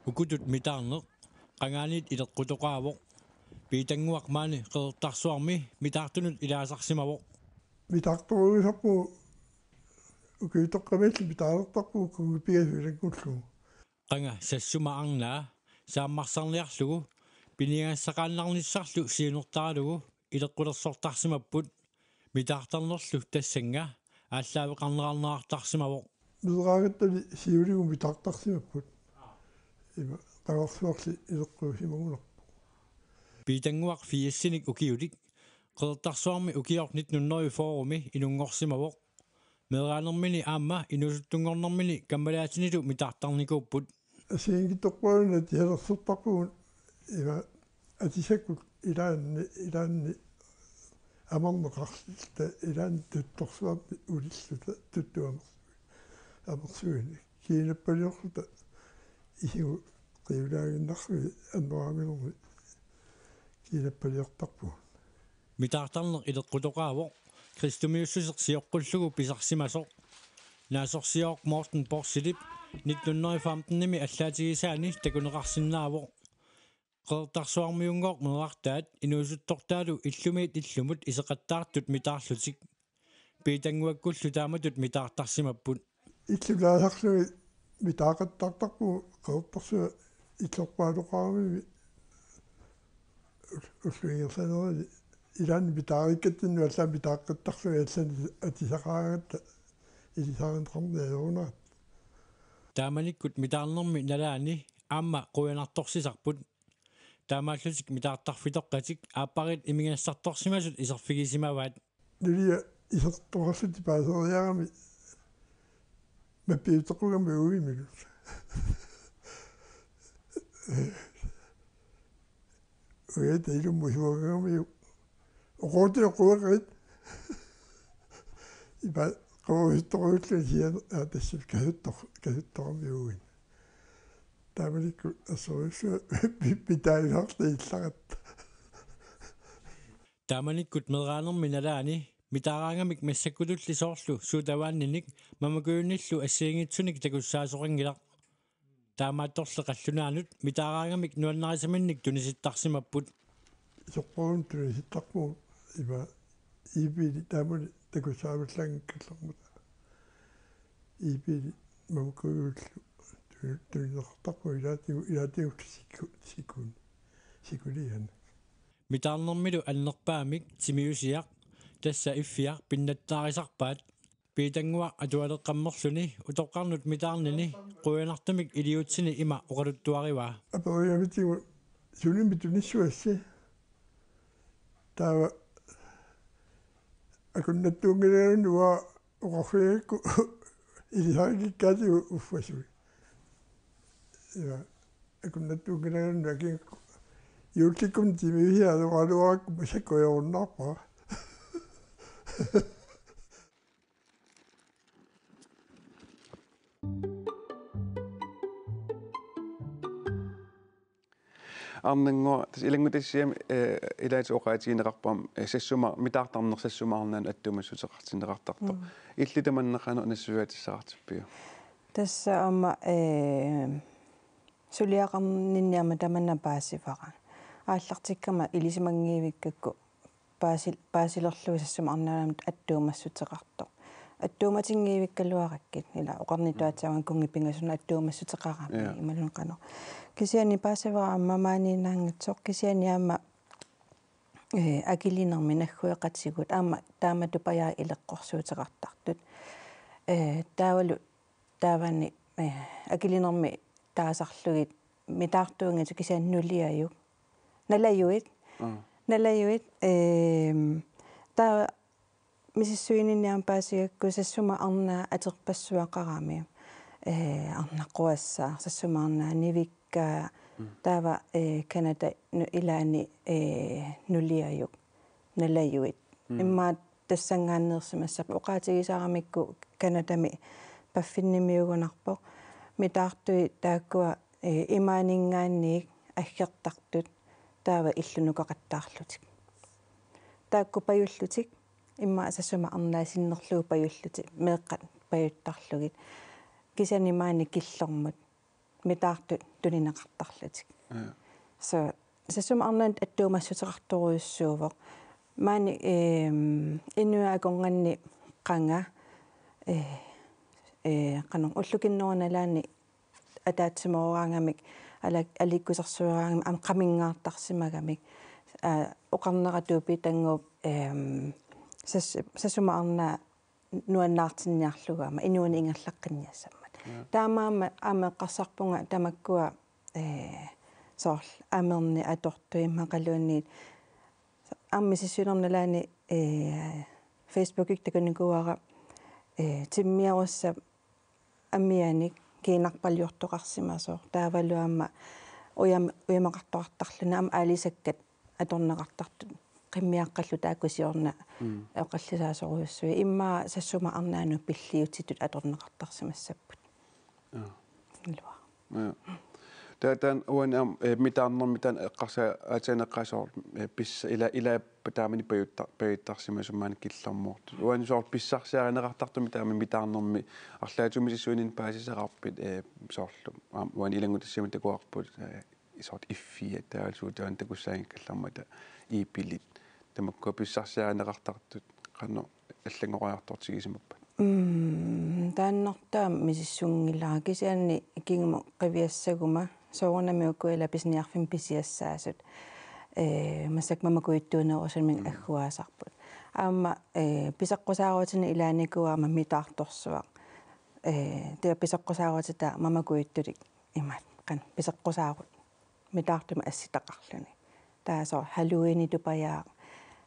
Ukutut mitaarneq qangaaniit ileqqutoqaavoq. Piitannguaq maani Qeqertarsuarmi mitaartunut ilaasarsimavoq. Mitaartorujuusarpugut ukiutoqqamiilli, mitaalertarpugut kungipingasut ilanngullugu. Qanga Sassuma Arnaa saammarsarniarlugu piniagassaqaannarnissarlu siunertaralugu ileqqulersortarsimapput. Mitaartarnerlu tassannga aallaaveqarneqarneqartarsimavoq. Meeraagattali siuligut mitaartarsimapput. Ima qangarsuarli ileqquusimagunarpoq. Piitannguaq firsinik ukiulik, Qeqertarsuarmi ukioq nitten hundrede og fyrremi inunngorsimavoq. Meeraanermini aamma inuusuttunngornermini kammalaatinilu mitaartarnikuupput. Assigiinngitsorpassuarnik atisalersortarpugut, ima atisakkut ilaanni, ilaanni amerneqarluta, ilaanni tuttorsuarmi ulilluta tuttuamersu-, amersuineq. Kiinappaliorluta isigut qiulaaginnarlugit annoraaminermi kiinappaliortarpugut. Mitaartarneq ileqqutoqaavoq kristumiussuseq sioqqullugu pisarsimasoq. Naasorsioq Morten Porschelip nitten hundrede femtenimi allaatigisaani takuneqarsinnaavoq. Qeqertarsuarmiunngooq meerartaat inuusuttortaalu illumiit illumut iseqattaartut mitaarlutik. Piitannguakkullu taamatut mitaartarsimapput. Illulaasarlugit mitaaqattaartarpugut Qeqertarsuaq illorpaaloqarami ul-, ulluigersanerali ilaanni mitaariikkatsinnut allaat mitaaqattaarlugit allanik atisaqaaratta ilisarineqarneq ajorunarpoq. Taamanikkut mitaarnermi nalaani aamma quianartorsisarput. Taamaallutik mitaartarfitoqqatik aappariit imigassartorsimasut iserfigisimavaat. Nulia isertoqarlutik paaseriarami mappiuteqqugami uimilu. Uja tailummusuagamiuk. Oqoortut oqoreqaat. Ipa qooruttoruulluni sian aatassip kasuttor-, kasuttoramiuin. Taamanikkut assorujussuaq pi-, pitaavisarta illaqatta. Taamanikkut meeraanermi nalaani mitaaraangamik massakkutulli soorlu suutavaanninik mamakujunnillu assigiinngitsunik takussaasoqanngilaq. Taamaattorli qallunaanut mitaaraangamik nuannarisaminnik tunisittarsimapput. Soqquun tunisittarpugut ima iipiili taamani takussaavallaanngikkallarmata. Iipiili mamakujullu tu-, tunineqartarpugut ilaatigut, ilaatigut siku-, sikun-, sikuliani. Mitaarnermilu annerpaamik timiusiaq tassa iffiaq pinnattaarisarpaat. Piitannguaq atualeqqammerluni utoqqarnut mitaarnini quianartumik iliuutsini ima oqaluttuarivaa. Aperigamitigut sunimi tunissavassi. Taava akunnattuunngilagut uanga oqarfigigakku ilisarikikkaatigut uffasui. Ja akunnattuunngilagut akigakku juullikkut timiusiaq alugaluarakku massakkut ajorunnaarpara. Arnannguaq, tassa ilanngutassiami, eh, ilaatigut oqaatigineqarpoq aamma, eh, Sassuma, mitaartarneq Sassuma Arnaanut attuumassuteqartinneqartartoq. Mm. Illit tamanna qanoq nassuiaatissaqartippiuk? Tassa aamma, eh, suliaqarninni aamma tamanna paasivara. Aallartikkama ilisimanngivikkakku paasil-, paasilerlugu Sassuma Arnaanut attuumassuteqartoq. Attuumatinngivikkaluarakkit, ila oqarnittuatsiaangat kunngi pingasunut attuumassuteqarami. Ja. Imaluunniit qanoq. Kisianni paasivara aamma maaniinnaanngitsoq, kisianni aamma, eh, akilinermi naggueqatigut aamma taamatut pajaat ileqqorsuuteqartartut. Eh, taavalu taavani, eh, akilinermi taasarlugit mitaartuunngitsut kisianni nuliajuk. Nalajuit. Mm. Nalajuit, ehm, taava misissuininni aamma paasigakku Sassuma Arnaa atorpassuaqarami. Eh, arnaqquassaaq, Sassuma Arnaa, nivikkaa, mm, taava, eh, Canada nu-, ilaani, eh, nuliajuk. Nalajuit. Mm. Immaqa tassanngaanneersimassapput oqaatigisaramikku Canadami paffinnimiugunarpoq. Mitaartui taakkua, eh, imaaninngaanniit aggertartut taava illunukoqattaarlutik. Taakku pajullutik, immaqa Sassuma Arnaa sinnerlugu pajullutik, meeqqat pajuttarlugit. Kisianni maani killormut mitaartut tunineqartarlutik. Ja. So, Sassuma Arnaanut attuumassuteqartorujussuuvoq. Maani, ehm, inuit akornanni qanga, eh, eh, qanoq ullukinnerup nalaani ataatsimooraagamik, ala-, aliikkusersueraangamik, aamma qaminngaartarsimagamik, aa, oqarnera Tuup Piitannguup, ehm, Sas-, Sassuma Arnaa nuannaartinniarlugu aamma inuuneq ingerlaqqinniassammat. Ja. Taamaammat aamma eqqarsarpunga tamakkua, eh, soorlu amernik atortut immaqaluunniit aamma misissuinermi nalaani, eh, Facebookikkut takunikuuara, eh, timmiarussap amianik kiinarpaliortoqarsimasoq. Taavalu aamma ujam-, ujamaqartoqartarluni aamma aalisakkat atorneqartartut qimmiaqqallu taakku siorna, mm, oqallisaasorujussuit. Immaqa Sassuma Arnaanut pilliutitut atorneqartarsimassapput. Ja. Ilua. Ja. Taava taanna uani aamma, eh, mitaarnermi taanna eqqarsaa-, aatsaat eqqarsaat soorlu, eh, pissa-, ila-, ilaappat taamani pajutta-, pajuttarsimasut maani killormoortut. Uani soorlu pissarsiarineqartartumik taamani mitaarnermi arlaatigut misissuininni paasisaqarpit, eh, soorlu. Aamma uani ilanngutassiamut takuarput, eh, soorlu F fire, taavalu suut taanna takussaanngikkallarmata e-biilit. Tamakkua pissarsiarineqartartut qanoq allanngoriartortigisimappat? Mm, taannartaa misissunngilara kisianni kingumut qiviassaguma soorunami ukua ila pisiniarfimmik pisiassaasut. Eh, massakkut mamakujuttuunerusumik Mm. agguaasarput. Aamma, eh, piseqqusaarutinik ilaanikuuara aamma mitaartorsuaq. Eh, taava piseqqusaarutitaa mamakujuttulik imaat, qanoq piseqqusaarut mitaartumik assitaqarluni. Taava soorlu Halloweenip tupajaaq,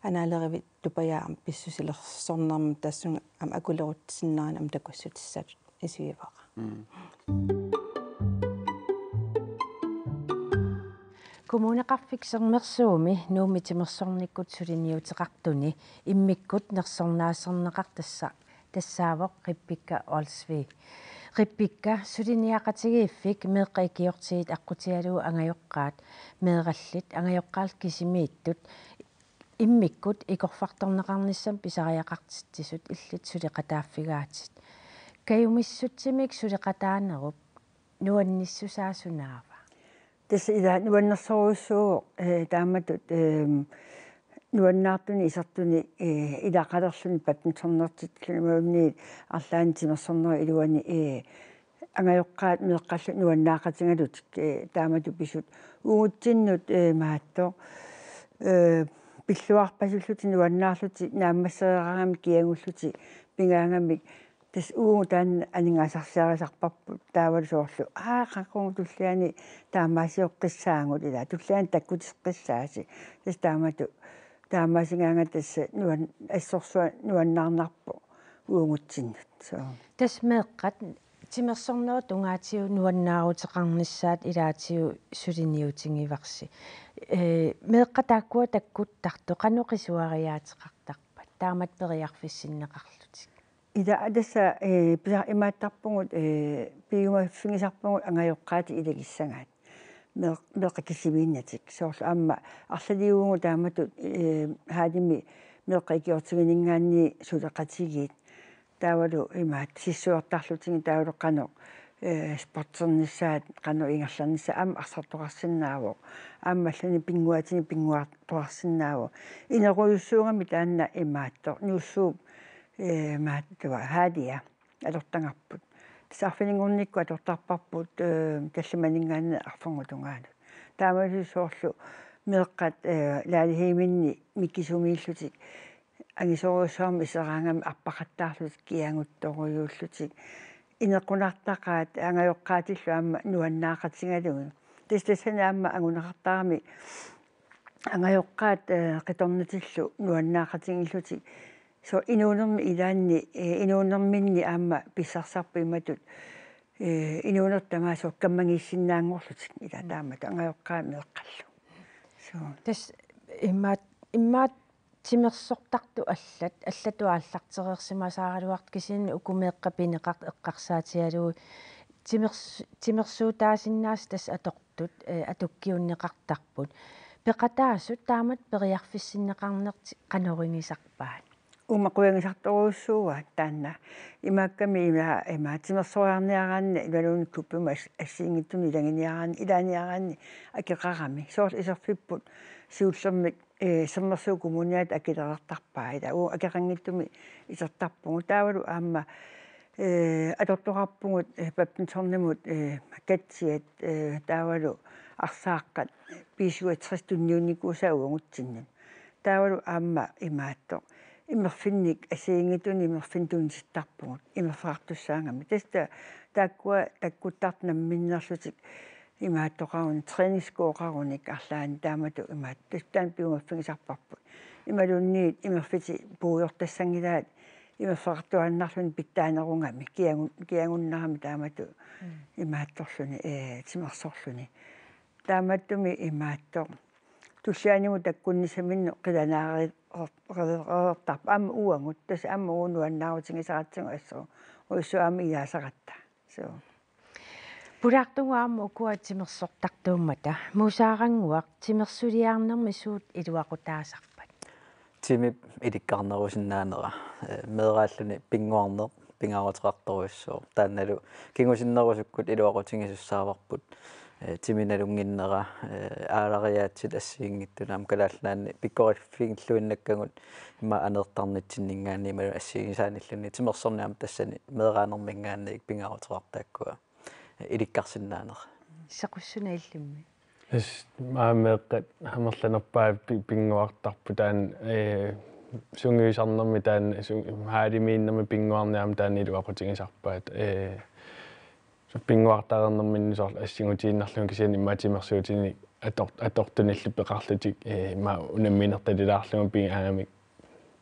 anaalerivik tupajaaq pissusilersornermut tassunga aamma akulerutsisinnaanera aamma takussutissatut isigivaat. Mm. Kommuneqarfik Sermersuumi Nuummi timersornikkut suliniuteqartuni immikkut nersornaaserneqartassa tassaavoq Rebekka Olsvig. Rebekka, suliniaqatigiiffik meeqqat ikiortigit aqqutigalugu angajoqqaat meeraallit angajoqqaallu kisimiittut immikkut ikorfartorneqarnissamut pisariaqartitsisut illit suleqataaffigaatit. Kajumissutsimik suleqataanerup nuannissusaa sunaava? Tassa ila nuannersorujussuuvoq, eh, taamatut, ehm, nuannaartunik isertunik, eh, ilaqalerluni badmintonertilluni imaluunniit arlaannik timersornerup iluani, eh, angajoqqaat meeqqallu nuannaaqatigalutik, eh, taamatut pisut. Uagutsinnut, eh, imaattoq, eh, pilluarpasullutik nuannaarlutik naammassereeraangamik kiagullutik pigaagamik. Tassa uagut taanna aningaasarsiarisarparput taavalu soorlu, aa, qaqugu tulliani taamaasioqqissaagut ila, tulliani takkutiseqqissaasi. Tassa taamatut taamaasigaangata tassa nuan-, assorsuaq nuannaarnarpoq uagutsinnut. Soo. Tassa meeqqat timersornerup tungaatigut nuannaaruteqarnissaat ilaatigut suliniutigivarsi. Ee, meeqqat taakkua takkuttartut qanoq qisuariaateqartarpat? Taamatut periarfissinneqarlutik. Ila tassa, eh, pisa-, imaattarpugut, eh, piumaffigisarpugut angajoqqaatit ilagissagaat. Meeq-, meeqqat kisimiinnatik. Soorlu aamma arlaliuvugut taamatut, eh, hallimi meeqqat ikiortigininngaanniit suleqatigiit. Taavalu imaat sissuertarlutigit taavalu qanoq, eh, sporternissaat, qanoq ingerlannissaat aamma arsartoqarsinnaavoq. Aamma allanik pinnguaatinik pinnguartoqarsinnaavoq. Inerujussuugami taanna imaattoq. Nuussuup eh, maattua, hallia atortagarput. Tassa arfininngornikkut atortarparput, eh, tallimaninngaanniit arfernup tungaanut. Taamaasilluni soorlu meeqqat, eh, lejlighedsimi mikisumiillutik angisoorujussuarmik iseraangamik arpaqattaarlutik kiaguttorujuullutik. Inequnartaqaat angajoqqaatillu aamma nuannaaqatigalugit. Tassa tassani aamma anguneqartarami angajoqqaat, eh, qitornatillu nuannaaqatigiillutik. Soorlu inuunermi ilaanni, eh, inuunerminni aamma pissarsisarput imatut, eh, inuuneq tamaasa kammagiissinnaanngorlutik ila taamatut angajoqqaat meeqqallu. Soo. Tassa immaat, immaat timersortartut allat, allatut aallartereersimasaaraluartut kisianni uku meeqqat pineqartut eqqarsaatigalugit timers-, timersuutaasinnaasut tassa atortut, eh, atukkiunneqartarput. Peqataasut taamatut periarfissinneqarnertik qanorigisarpaat? Uuma qujagisartorujussuuaat taanna. Imaakkami ima, ima timersoriarniaraanni imaluunniit klubbimut as-, assigiinngitsunut ilaginiaraanni, ilaaniaraanni akeqarami. Soorlu iserfipput siullermik, eh, Sermersuup Kommuniata akilereertarpaa ila. Uagut akeqanngitsumik isertarpugut. Taavalu aamma, eh, atortoqarpugut, eh, badmintonimut, eh, katsiat, eh, taavalu arsaaqqat B syvogtres tunniunnikuusaat uagutsinnut. Taavalu aamma imaattoq. Imerfinnik assigiinngitsunik imerfinnik tunisittarpugut. Imerfeqartussaagami. Tassa taakkua takkuttartut namminneerlutik imaattoqarunik, træningsgårderunik arlaannik taamatut imaat-, tassa taanna piumaffigisarparput. Imaluunniit imerfitit puigortassanngilaat imerfeqartuaannarluni pitsaanerugami, kiagun-, kiagunnarami taamatut Mm. imaattorluni, eh, timersorluni. Taamaattumik imaattoq. Tullianut takkunnissaminnut qilanaari-, -reertarpoq aamma uagut, tassa aamma uagut nuannaarutigisaratsigu assorujussuaq aamma ijaasaratta. Soo. Pulaartugut aamma ukua timersortartuummata, Muusaaranguaq, timersuliaarnermi suut iluaqutaasarpat? Timip ilikkarnerusinnaanera, eh, meeraalluni pinnguarneq pingaaruteqartorujussuuvoq. Taannalu kingusinnerusukkut iluaqutigissavarput, eh, timi nalunnginnera, eh, aalariaatsit assigiinngitsut aamma Kalaallit Nunaanni pikkoriffigilluinnakkagut ima aneertarnitsinninngaanniit imaluunniit assigisaanilluunniit timersorneq aamma tassani meeraanerminngaanniit pingaaruteqartoq taakkua ilikkarsinnaanera. Sequssuna illimmi? Tassa maani meeqqat amerlanerpaat pi-, pinnguartarput taanna, eh, sungiusarnermi taanna su-, haalimiinnermi pinnguarneq aamma taanna iluaqutigisarpaat, eh, so pinnguartareernerminni soorlu assingutiinnarlugu kisianni immaqa timersuutinik ator-, atortunillu peqarlutik, eh, immaqa unamminertalilaarlugu pi-, aammami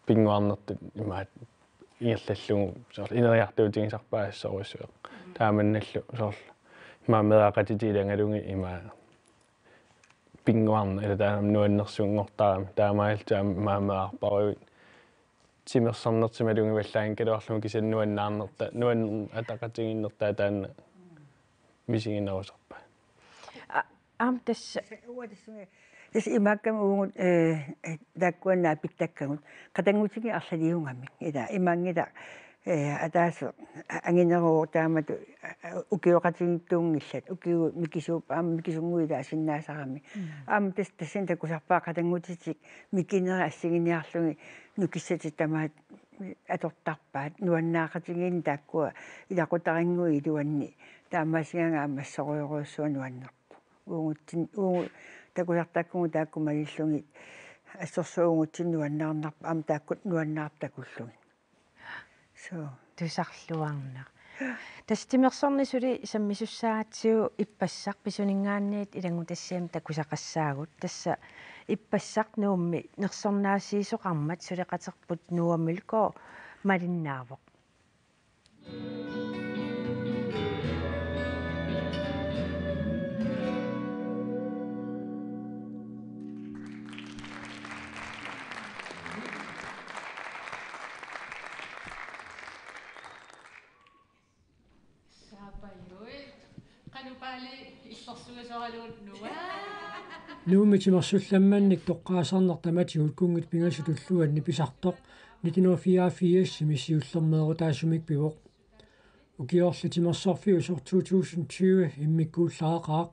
pinnguarnertut immaqa ingerlallugu soorlu ineriartuutigisarpaat assorujussuaq. Taamannallu soorlu immaqa meeraqatitit ilagalugit immaqa pinnguarneq ila taanna nuannersunngortarami taamaalilluta immaqa meerarparuit timersornertimalugit vallaanngikkaluarlugu kisianni nuannaarnerta, nuann-, ataqatigiinnertaa taanna misiginerusarpaat. A-, aamma tassa. Tassa uanga tassunga, tassa imaakkami uagut, eh, eh, taakkuannaa pittakkagut. Qatanngutigiit arlaliugamik. Ila imaanngilaq, eh, ataaseq a-, angineruvoq taamatut, a-, a-, ukioqatigiittuunngillat. Ukiut mikisuup-, aamma mikisunnguit ilaa sinnaasarami. Mm. Aamma tassa tassani takusarpara qatanngutitik mikinerit assiginiarlugit nukissatik tamaat atortarpaat nuannaaqatigiinneq taakkua ilaqutarinnguit iluanni taamaasigaangat aamma assorujorujussuaq nuannerpoq. Uagutsin-, uagut takusartakkagut taakku malillugit assorsuaq uagutsinnut nuannaarnarpoq aamma taakkua nuannaartut takullugit. So. Tusarluarnaq. Tassa timersorneq suli sammisussaatsigu ippassaq pisuninngaanniit ilanngutassiami takusaqassaagut. Tassa ippassaq Nuummi nersornaasiisoqarmat suleqaterput Noah Mølgaard malinnaavoq. Saapajuit. Qanupaali illersuisoraluunnuat. Nuummi timersullammannik toqqaasarneq tamatigut kunngit pingasut ulluanni pisartoq nitten hundrede og fireogfirsimi siullermeerutaasumik pivoq. Ukiorli timersorfiusoq to tusind tyve immikkuullareqaaq.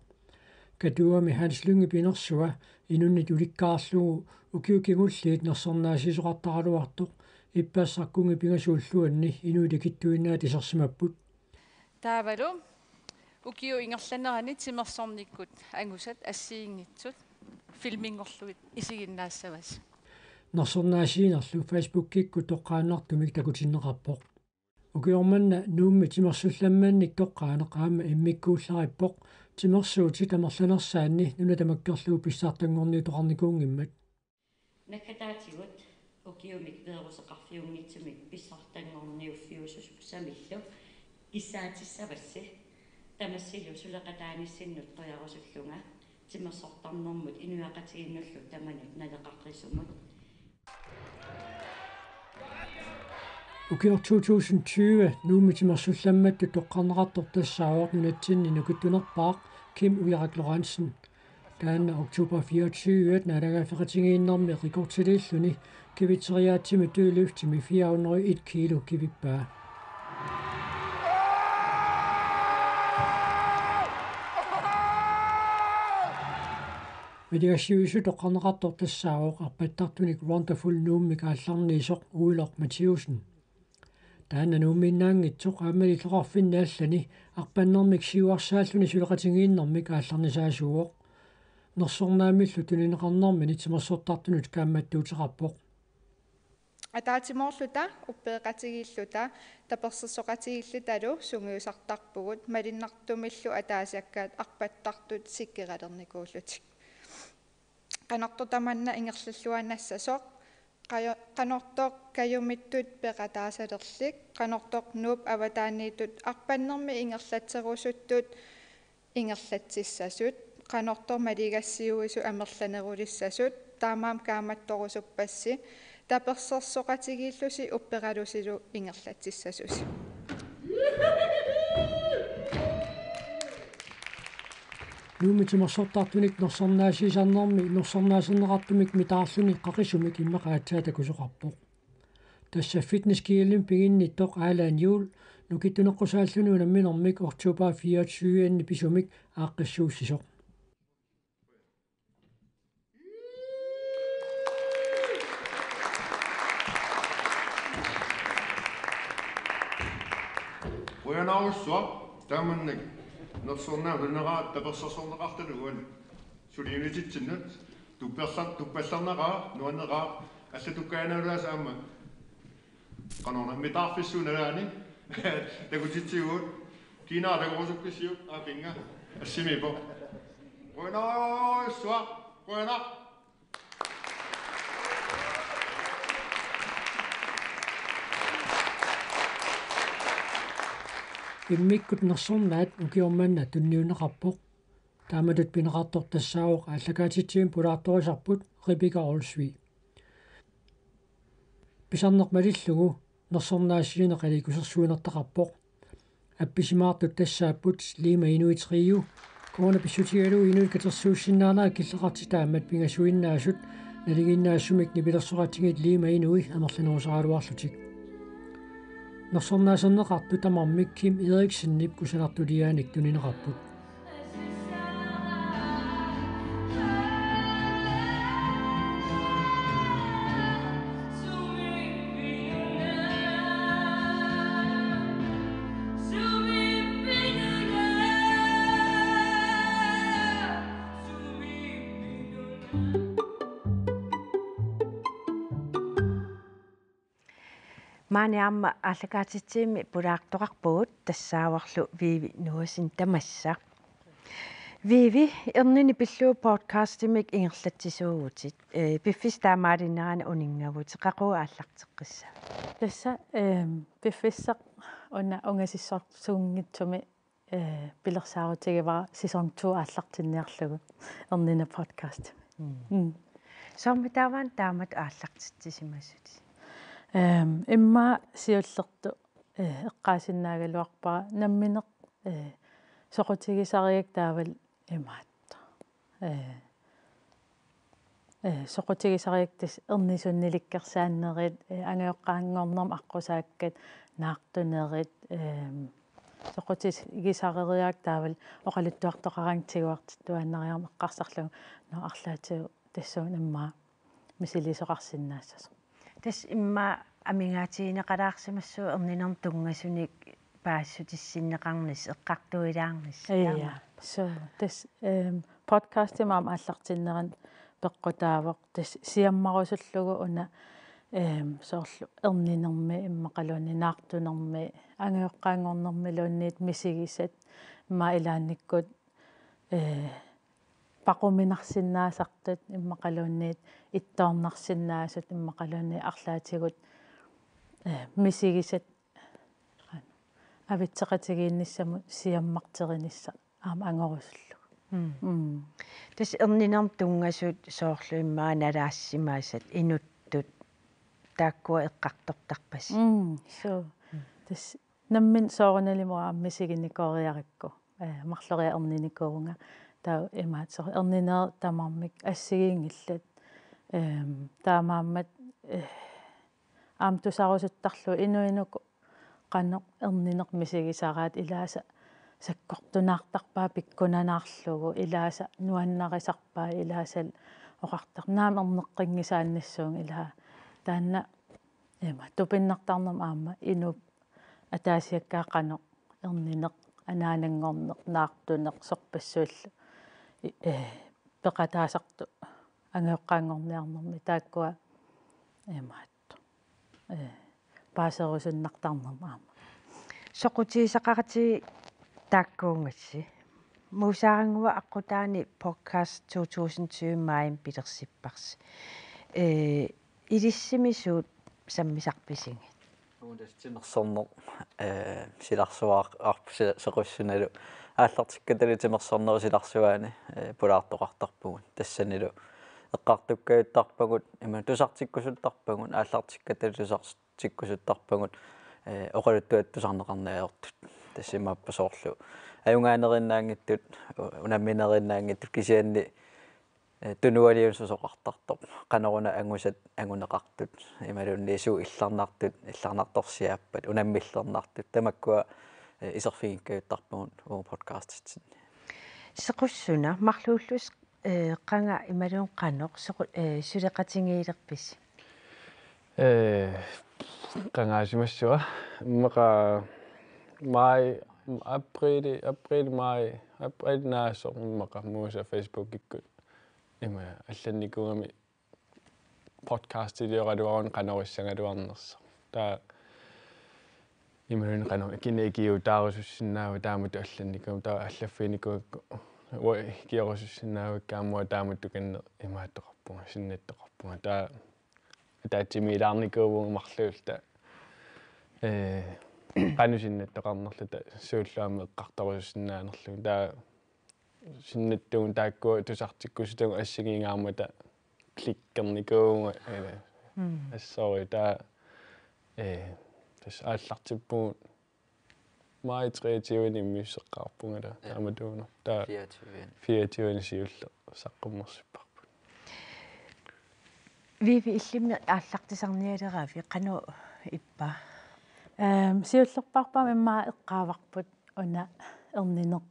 Katuami Hans Lyngep inersua inunnit ulikkaarlugu ukiut kingulliit nersornaasiisoqartaraluartoq ippassaq kunngit pingasut ulluanni inuit ikittuinnaat isersimapput. Taavalu ukiup ingerlanerani timersornikkut angusat assigiinngitsut filminngorlugit isiginnaassavasi. Nersornaasiinerlu Facebookikkut toqqaannartumik takutinneqarpoq. Ukioq manna Nuummi timersullammannik toqqaaneq aamma immikkuullarippoq timersuutit amerlanersaanni nuna tamakkerlugu pissartanngorniutoqarnikuunngimmat. Naggataatigut ukiumik veeruseqarfiunngitsumik pissartanngorniuffiusussamillu kissaatissavassi tamassilu suleqataanissinnut qujarusullunga timersortarnermut inuiaqatigiinnullu tamanut naleqaqisumut. Ukioq to tusind tyve Nuummi timersullammattut toqqarneqartoq tassaavoq nunatsinni nukittunerpaaq Kim Ujarak Lorentzen. Taanna oktober fireogtyve naalagaaffeqatigiinnermi rekordiliilluni kivitseriaatsimik dødløftimi fire hundrede og en kilo kivippaa. Maligassiuisut toqqarneqartoq tassaavoq arpattartunik Wonderful Nuummik aallarniisoq Uiloq Mathiussen. Taanna Nuummiinnaanngitsoq aammali illoqarfinni allani arpannermik siuarsaalluni suleqatigiinnermik aallarnisaasuuvoq. Nersornaammillu tunineqarnermini timersortartunut kaammattuuteqarpoq. Ataatsimoorluta uppereqatigiilluta tapersersoqatigiillutalu sungiusartarpugut malunnartumillu ataasiakkaat arpattartut sikkeralernikuullutik. Qanortoq tamanna ingerlalluaannassasoq, qajo-, qanortoq kajumittut peqataasalerlik, qanortoq Nuup avataaniittut arpannermi ingerlatserusuttut ingerlatsissasut, qanortoq maligassiuisut amerlanerulissasut, taamaammat kaammattorusuppassi, tapersersoqatigiillusi upperalusilu ingerlatsissasusi. Nuummi timersortartunik nersornaasiisarnermi nersornaaserneqartumik mitaarluni qaqisumik immaqa aatsaat takusoqarpoq. Tassa Fitness G L-imi piginnittoq Alan Juhl nukittuneqqusaalluni unamminermik oktober fireogtyve-anni pisumik aaqqissuussisoq. Qujanarsuaq taamannak nersornaaneq tapersersorneqartalugu suliunititsinnut tupperlar-, tuppallarneqaaq, nuanneqaaq, allatukkaanalaasa aamma. Qanoruna mitaarfissuup nalaani takutitsivugut, kiinara takorusukkisiuk, aapinnga assimiippoq. Qujanarsuaq, qujanaq. Immikkut nersornaat ukioq manna tunniunneqarpoq. Taamatut pineqartoq tassaavoq aallakaatitsivimmi pulaartorisarput Rebekka Olsvig. Pisarneq malillugu nersornaasiineq aliikkusersuinertaqarpoq. Appisimaartut tassaapput Lima Inuit Trio, corona pissutigalugu inuit katersuussinnaanerat killeqartitaammat pingasuinnaasut nalinginnaasumik nipilersoqatigiit Lima Inui amerlanerusaraluarlutik. Nersornaaserneqartut tamarmik Kim Eriksenip kusanartuliaanik tunineqarput. Maani aamma aallakaatitsivimmi pulaartoqarpugut tassaavorlu Vivi Nuasin tamassa. Vivi, Erninik pillugu podcastimik ingerlatsisuuvutit. Ee, piffissap taamaalinerani uninngavutit. Qaqugu aallarteqqissaviuk? Tassa, ehm, piffissaq una ungasissorsuunngitsumi, eh, pilersaarutigivara sæson to aallartinniarlugu Erninik podcast. Mm. Mm. Soormi taava taamatut aallartitsisimasutit? Ehm, immaqa siullertut, eh, eqqaasinnaagaluarpara nammineq, eh, soqutigisarigakkit taavalu imaattoq. Eh, eh, soqutigisarigakkit tassa ernisunnilikkersaannerit, eh, angajoqqaanngornermi aqqusaakkat, naartunerit, ehm, soqutigisarerigakkit taavalu oqaluttuartoqaraangat tiguartittuaannariarmat eqqarsarlugu, nå arlaatigut tassuuna immaqa misiliisoqarsinnaassasoq. Tassa immaqa amigaatigineqalaarsimassaaq erninermut tunngasunik paasissutissinneqarnissaq, eqqartuilaarnissaq. Ia, taamaappoq. Suu, tassa, ehm, podcastimik aamma aallartinnerani peqqutaavoq, tassa siammarusullugu una, ehm, soorlu erninermi immaqaluunniit naartunermi angajoqqaanngornermiluunniit misigisat immaqa ilaannikkut, eh, paquminarsinnaasartut immaqaluunniit ittoornarsinnaasut immaqaluunniit arlaatigut, eh, misigisat avitseqatigiinnissamut siammarterinissaq aamma angorusullugu. Mm. Mm. Tassa erninermut tunngasut soorlu immaqa nalaassimasat, inuttut, taakkua eqqartortarpasi. Mm, suu. Mm. Tassa nammineq soorunalimi uanga aamma misiginikooriarakku, eh, marloriarlunga erninikuuvunga. Taava imaattoq soorlu erninerit tamarmik assigiinngillat. Ehm, taamaammat, eh, aamma tusarusuttarlugu inuit uku qanoq ernineq misigisaraat, ilaasa sakkortunaartarpaat pikkunanaarlugu, ilaasa nuannarisarpaat, ilaasalu oqartarpaat naamik erneqqinngisaannissuunga, ilaa taanna ima tupinnartarnermik aamma inuup ataasiakkaat qanoq ernineq, anaananngorneq, naartuneq, sorpassuillu, i-, eh, peqataasartut angajoqqaanngorniarnermi taakkua imaattoq, eh, paaserusunnartarnermut aamma. Soqutigisaqaratik taakkuugassi. Musaarannguaq aqqutaani podcast to tusind tyve maajimi pilersipparsi. Eh, ilissimi suut sammisarpisigit? Uunga tassa timersorneq, eh, silarsuaarp-, si-, sequssunalu aallartikkatali timersornerup silarsuaani, eh, pulaartoqartarpugut. Tassanilu eqqartukkajuttarpagut, ima tusartikkusuttarpagut, aallartikkatali tusartikkusuttarpagut, eh, oqaluttuat tusarneqarneq ajortut. Tassa imaappoq soorlu ajugaanerinnaanngitsut, u-, unamminerinnaanngitsut kisianni, eh, tunualiunut susoqartartoq. Qanoruna angusat anguneqartut. Imaluunniit suut illarnartut, illarnartorsiaappat, unammillernartut. Tamakkua, eh, iserfigikkajuttarpagut uagut podcastitsinni. Sequssuna, marluullusi, eh, qanga imaluunniit qanoq, sequ-, eh, suleqatigiilerpisi? Eh, qangaasimassua. Immaqa maj, aprili, april, maj, april naasoq immaqa Musa Facebookikkut. Ima allannikuugami podcastilioraluaruni qanorissagaluarnersoq. Taava imaluunniit qanoq kina ikiuutaarusussinnaavat taamatut allannikuugami, taava allaffiginikuugakku uanga ikiorusussinnaavakka aamma uanga taamatut tukanneq imaattoqarpunga, sinnattoqarpunga. Taava ataatsimiilaarnikuuvunga marluulluta. Eh, qanoq sinnattoqarnerluta suullu aamma eqqartorusussinnaanerlugu. Taava sinnattugut taakkua tusartikkusutagut assigiinngaarmata klikkernikuuvunga, eh, Mm. assorujussuaq taava, eh, tassa aallartippugut maj treogtyve immiusseqqaarpunga taava, Ja. taamatuuna. Taava fireogtyve. Fireogtyve siulleq saqqummersipparput. Vivi, illimmi aallartisarnialeravit, qanoq ippa? Ehm, siullerpaarput aamma immaqa eqqaavarput una erniner-,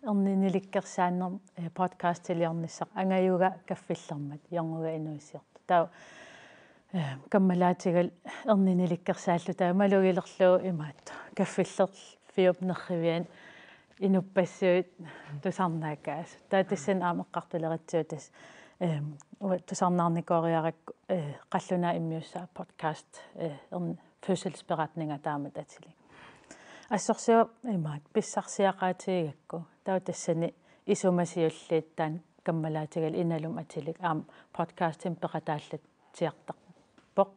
erninilikkersaanermut, eh, podcastiliornissaq, angajuga kaffillermat, Jornuga inuuissiortoq. Taava, eh, kammalaatigalu erninilikkersaalluta taava malugilerlugu imaattoq kaffillerfiup nerriviani inuppassuit tusarnaakaasut. Taava tassani aamma eqqartuleratsigu tassa, ehm, uanga tusarnaarnikooriarakku, eh, qallunaat immiussaat podcast, eh, ern-, fødselsberetninga taamatut atilik. Assorsuaq imaattoq pissarsiaqaatigigakku. Taava tassani isuma siulliit taanna kammalaatigalu Inalum atilik aamma podcastimik peqataallatsiartarpoq.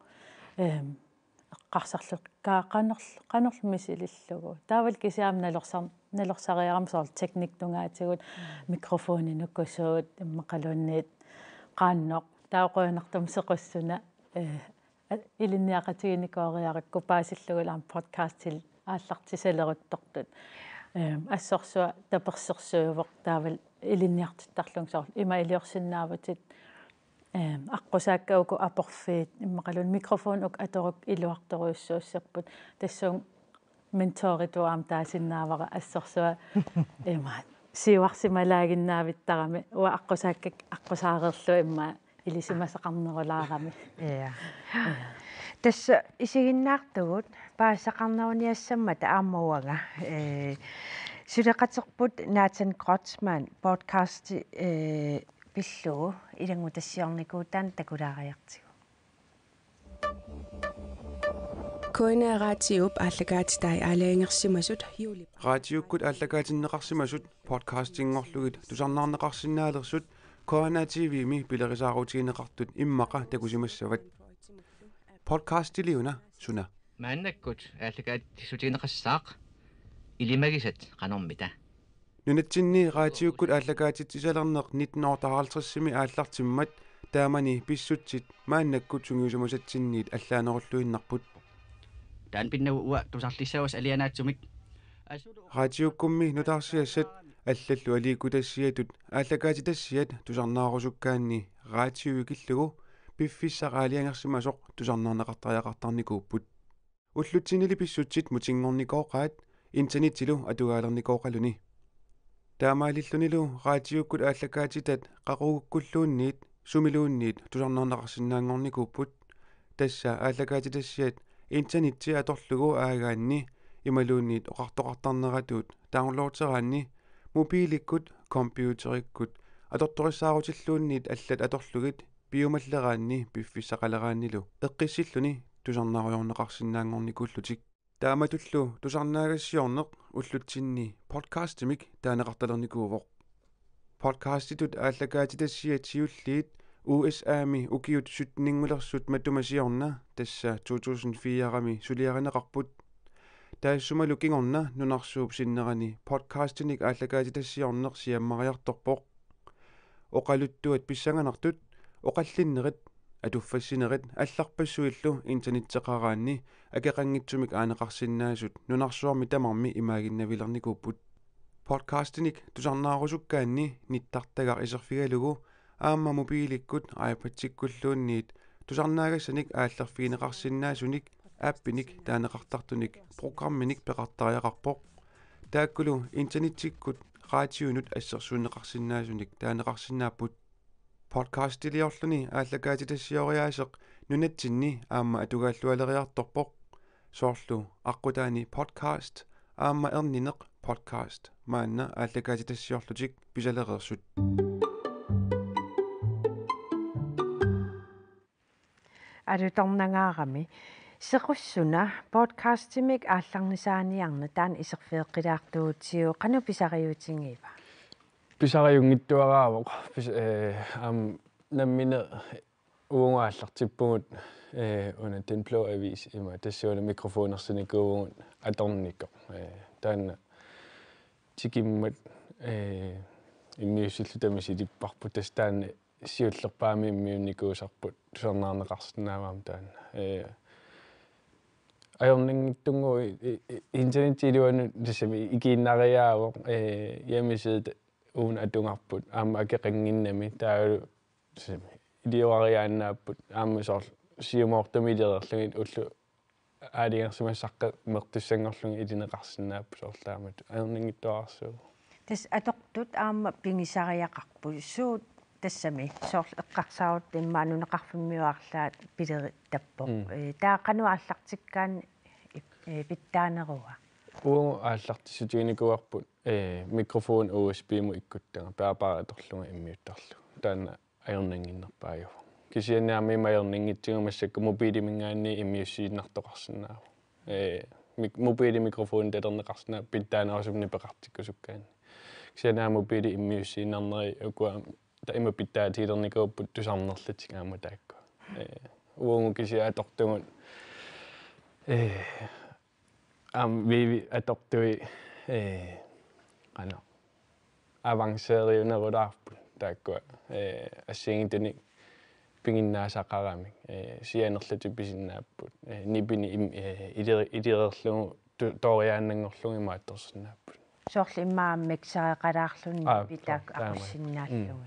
Ehm, eqqarsarlunga kaa qanorl-, qanorlu misilillugu. Taavalu kisianni aamma nalorsar-, nalorsariarama soorlu teknik tungaatigut, Mm. mikrofoninukusuut, immaqaluunniit qaannoq. Taava qujanartumik sequssuna, eh, a-, ilinniaqatiginikooriarakku paasillugulu aamma podcastil aallartisaleruttortut. Ehm, assorsuaq tapersersuivoq taavalu ilinniartittarlunga soorlu ima iliorsinnaavatit, ehm, aqqusaakka uku aporfiit, immaqaluunniit mikrofoni uku atorukkit iluartorujussuussapput. Tassunga mentoritut aamma taasinnaavara assorsuaq imaattoq siuarsimalaaginnaavittarami uanga aqqusaakka aqqusaareerlunga immaqa ilisimasaqarnerulaarami. Ja. Tassa isiginnaartugut paasisaqarneruniassammata aamma uanga. Eh, suleqaterput Nathan Kreutzmann podcasti, eh, pillugu ilanngutassiornikuutaanni takulaariartigu. K N R Raatiup aallakaatitai aalajangersimasut juulip. Raatiukkut aallakaatinneqarsimasut podcastinngorlugit tusarnaarneqarsinnaalersut K N R T V-mi pilerisaarutigineqartut immaqa takusimassavat. Podcastiliuna suna? Maannakkut aallakaatitsissutigineqassaaq, ilimagisat qanormita? Nunatsinni raatiukkut aallakaatitsisalerneq nitten otteoghalvtredsimi aallartimmat taamani pissutsit maannakkut sungiusimasatsinniit allaanerulluinnarput. Taanna pinnagu uanga tusarlissavassi alianaatsumik. Asulu- Raatiukkummi nutaarsiassat allallu aliikkutassiatut aallakaatitassiat tusarnaarusukkaanni raatiuikillugu piffissaq aalajangersimasoq tusarnaarneqartariaqartarnikuupput. Ullutsinnili pissutsit mutinngornikooqaat internettilu atugaalernikooqaluni. Taamaalillunilu raatiukkut aallakaatitat qaqugukkulluunniit sumiluunniit tusarnaarneqarsinnaanngornikuupput. Tassa aallakaatitassiat internetti atorlugu aagaanni imaluunniit oqartoqartarneratuut downloaderaanni mobiilikkut, computerikkut atortorissaarutilluunniit allat atorlugit piumalleraanni piffissaqaleraannilu eqqissilluni tusarnaarujoorneqarsinnaanngornikuullutik. Taamatullu tusarnaagassiorneq ullutsinni podcastimik taaneqartalernikuuvoq. Podcastitut aallakaatitassiat siulliit U S A-mi ukiut sytteninngulersut matuma siorna, tassa to tusind fire-mi suliarineqarput. Taassumalu kingorna nunarsuup sinnerani podcastinik aallakaatitassiorneq siammariartorpoq. Oqaluttuat pissanganartut, oqallinnerit atuffassinerit allarpassuillu internetteqaraanni akeqanngitsumik aaneqarsinnaasut nunarsuarmi tamarmi imaaginnavillernikuupput. Podcastinik tusarnaarusukkaanni nittartagaq iserfigalugu aamma mobiilikkut iPadsikkulluunniit tusarnaagassanik aallerfigineqarsinnaasunik appinik taaneqartartunik programminik peqartariaqarpoq. Taakkulu internettikkut raatiunut assersuunneqarsinnaasunik taaneqarsinnaapput. Podcastiliorluni aallakaatitassioriaaseq nunatsinni aamma atugaallualeriartorpoq. Soorlu aqqutaani podcast aamma ernineq podcast maanna aallakaatitassiorlutik pisalereersut. Alutornangaarami sequssuna podcastimik aallarnisaaniarneq taanna iserfigeqqilaartuutsigu qanoq pisariutigiva? Pisariunngitsuaraavoq. Pis-, eh, am, nammineq uagut aallartippugut, eh, una Den Blå Avis ima tassuuna mikrofonersinikuuvugut atornikoq. Eh, taanna tikimmat, eh, immiussilluta misilipparput tassa taanna siullerpaamik immiunnikuusarput tusarnaarneqarsinnaavoq taanna. Eh, ajornanngitsunnguuvoq i-, i-, i-, internettip iluanut tassami ikiinnariaavoq, eh, hjemmeside una atugarput aamma akeqannginnami taavalu tassami ilioriaannaapput aamma soorlu siumoortumik iliorlugit ullut aalajangersimasut saqqummertussanngorlugit ilineqarsinnaapput soorlu taamatut ajornanngitsuararsuuvoq. Tassa atortut aamma pigisariaqarput suut tassami soorlu eqqarsaarutit immaqa nunaqarfimmiut arlaat pileritappoq. Mm. Eh, taava qanoq aallartikkaanni, eh, pitsaanerua? Uagut aallartissutiginikuuarput, eh, mikrofoni U S B-mut ikkuttagaq bærbar atorlugu immiuttarlugu. Taanna ajornannginnerpaajuvoq. Kisianni aamma ima ajornanngitsugut massakkut mobiiliminngaanniit immiussiinnartoqarsinnaavoq. Eh, mik-, mobiilimik mikrofonit talerneqarsinnaavoq pitsaanerusumik nipeqartikkusukkaanni. Kisianni aamma mobiilit immiussiinnarneri ukua ta-, ima pitsaatigilernikuupput tusarnerlutik aamma taakku. Eh, uagut kisianni atortugut, eh, aamma Vivi atortui, eh, qanoq avanceeriunerulaarput taakkua, eh, assigiinngitsunik piginnaasaqaramik, eh, sianerlutik pisinnaapput, eh, nipinik im-, eh, ileri-, ilereerlugu tu-, tooriaannanngorlugu imaattorsinnaapput. Soorlu immaqa mixereqalaarluni. Aa, nipi taakku taama. Aqussinnaallugit. Mm.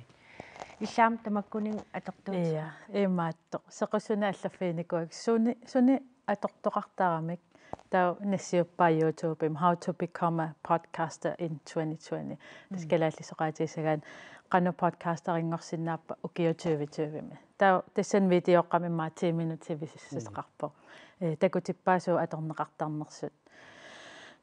Illit aamma tamakkuninnga atortuutit? Ia, imaattoq. Sequssuna allaffiginikuuakka. Suni, suni atortoqartaramik. Taava nassiuppaa YouTubemi How to Become a Podcaster in twenty twenty. Tassa, mm, kalaallisut oqaatigisagaanni qanoq podcasteringorsinnaappat ukiut tyve tyvemi. Taava tassani videoqqami immaqa ti minutsit sivissuseqarpoq. Mm. Eh, takutippaa suut atorneqartarnersut.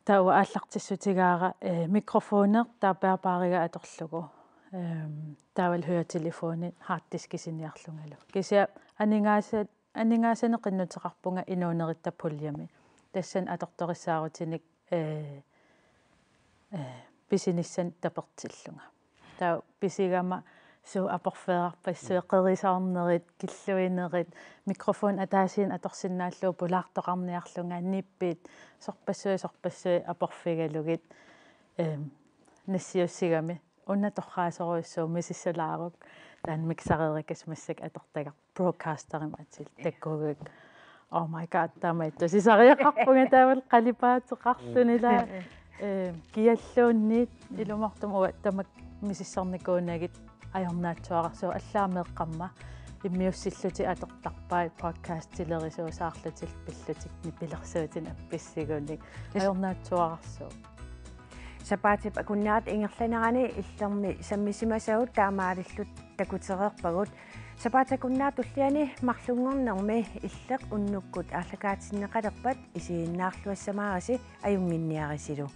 Taava aallartissutigaara, eh, mikrofoneq taava bærbariga atorlugu. Ehm, taavalu høretelefonit harddiskisiniarlungalu. Kisianni aningaasa-, aningaasanik qinnuteqarpunga inuuneritta puljemi. Tassani atortorissaarutinik, eh, eh, pisinissanik tapertillunga. Taava pisigama suut aporfeerarpassuit, mm, qerisaarnerit, killuinerit, mikrofoni ataasiinnaq atorsinnaallugu pulaartoqarniarlunga, nipit, sorpassuit, sorpassuit aporfigalugit, ehm, nassiussigami. Una torraasorujussuuvoq misissulaaruk, taanna mixereerikas massakkut atortagaq broadcasterimik atil-, ja, takkugukkit. Oh my God, taama ittusisariaqarpunga taavalu qalipaateqarluni ilaa. Mm. Eh, kialluunniit, mm, ilumoortumik uanga tamakku misissornikuunagit ajornaatsuararsuuvoq, allaat meeqqamma immiussillutik atortarpaat podcastilerisuusaarlutik pillutik nipilersuutinik appissigunik. Tassa. Ajornaatsuararsuuvoq. Sapaatip akunnerata ingerlanerani Illermi sammisimasagut taamaalillutik takutereerpagut. Sapaatip akunnerata tulliani marlunngornermi Illeq unnukkut aallakaatinneqalerpat isiginnaarluassamaarisi, ajunnginniarisilu.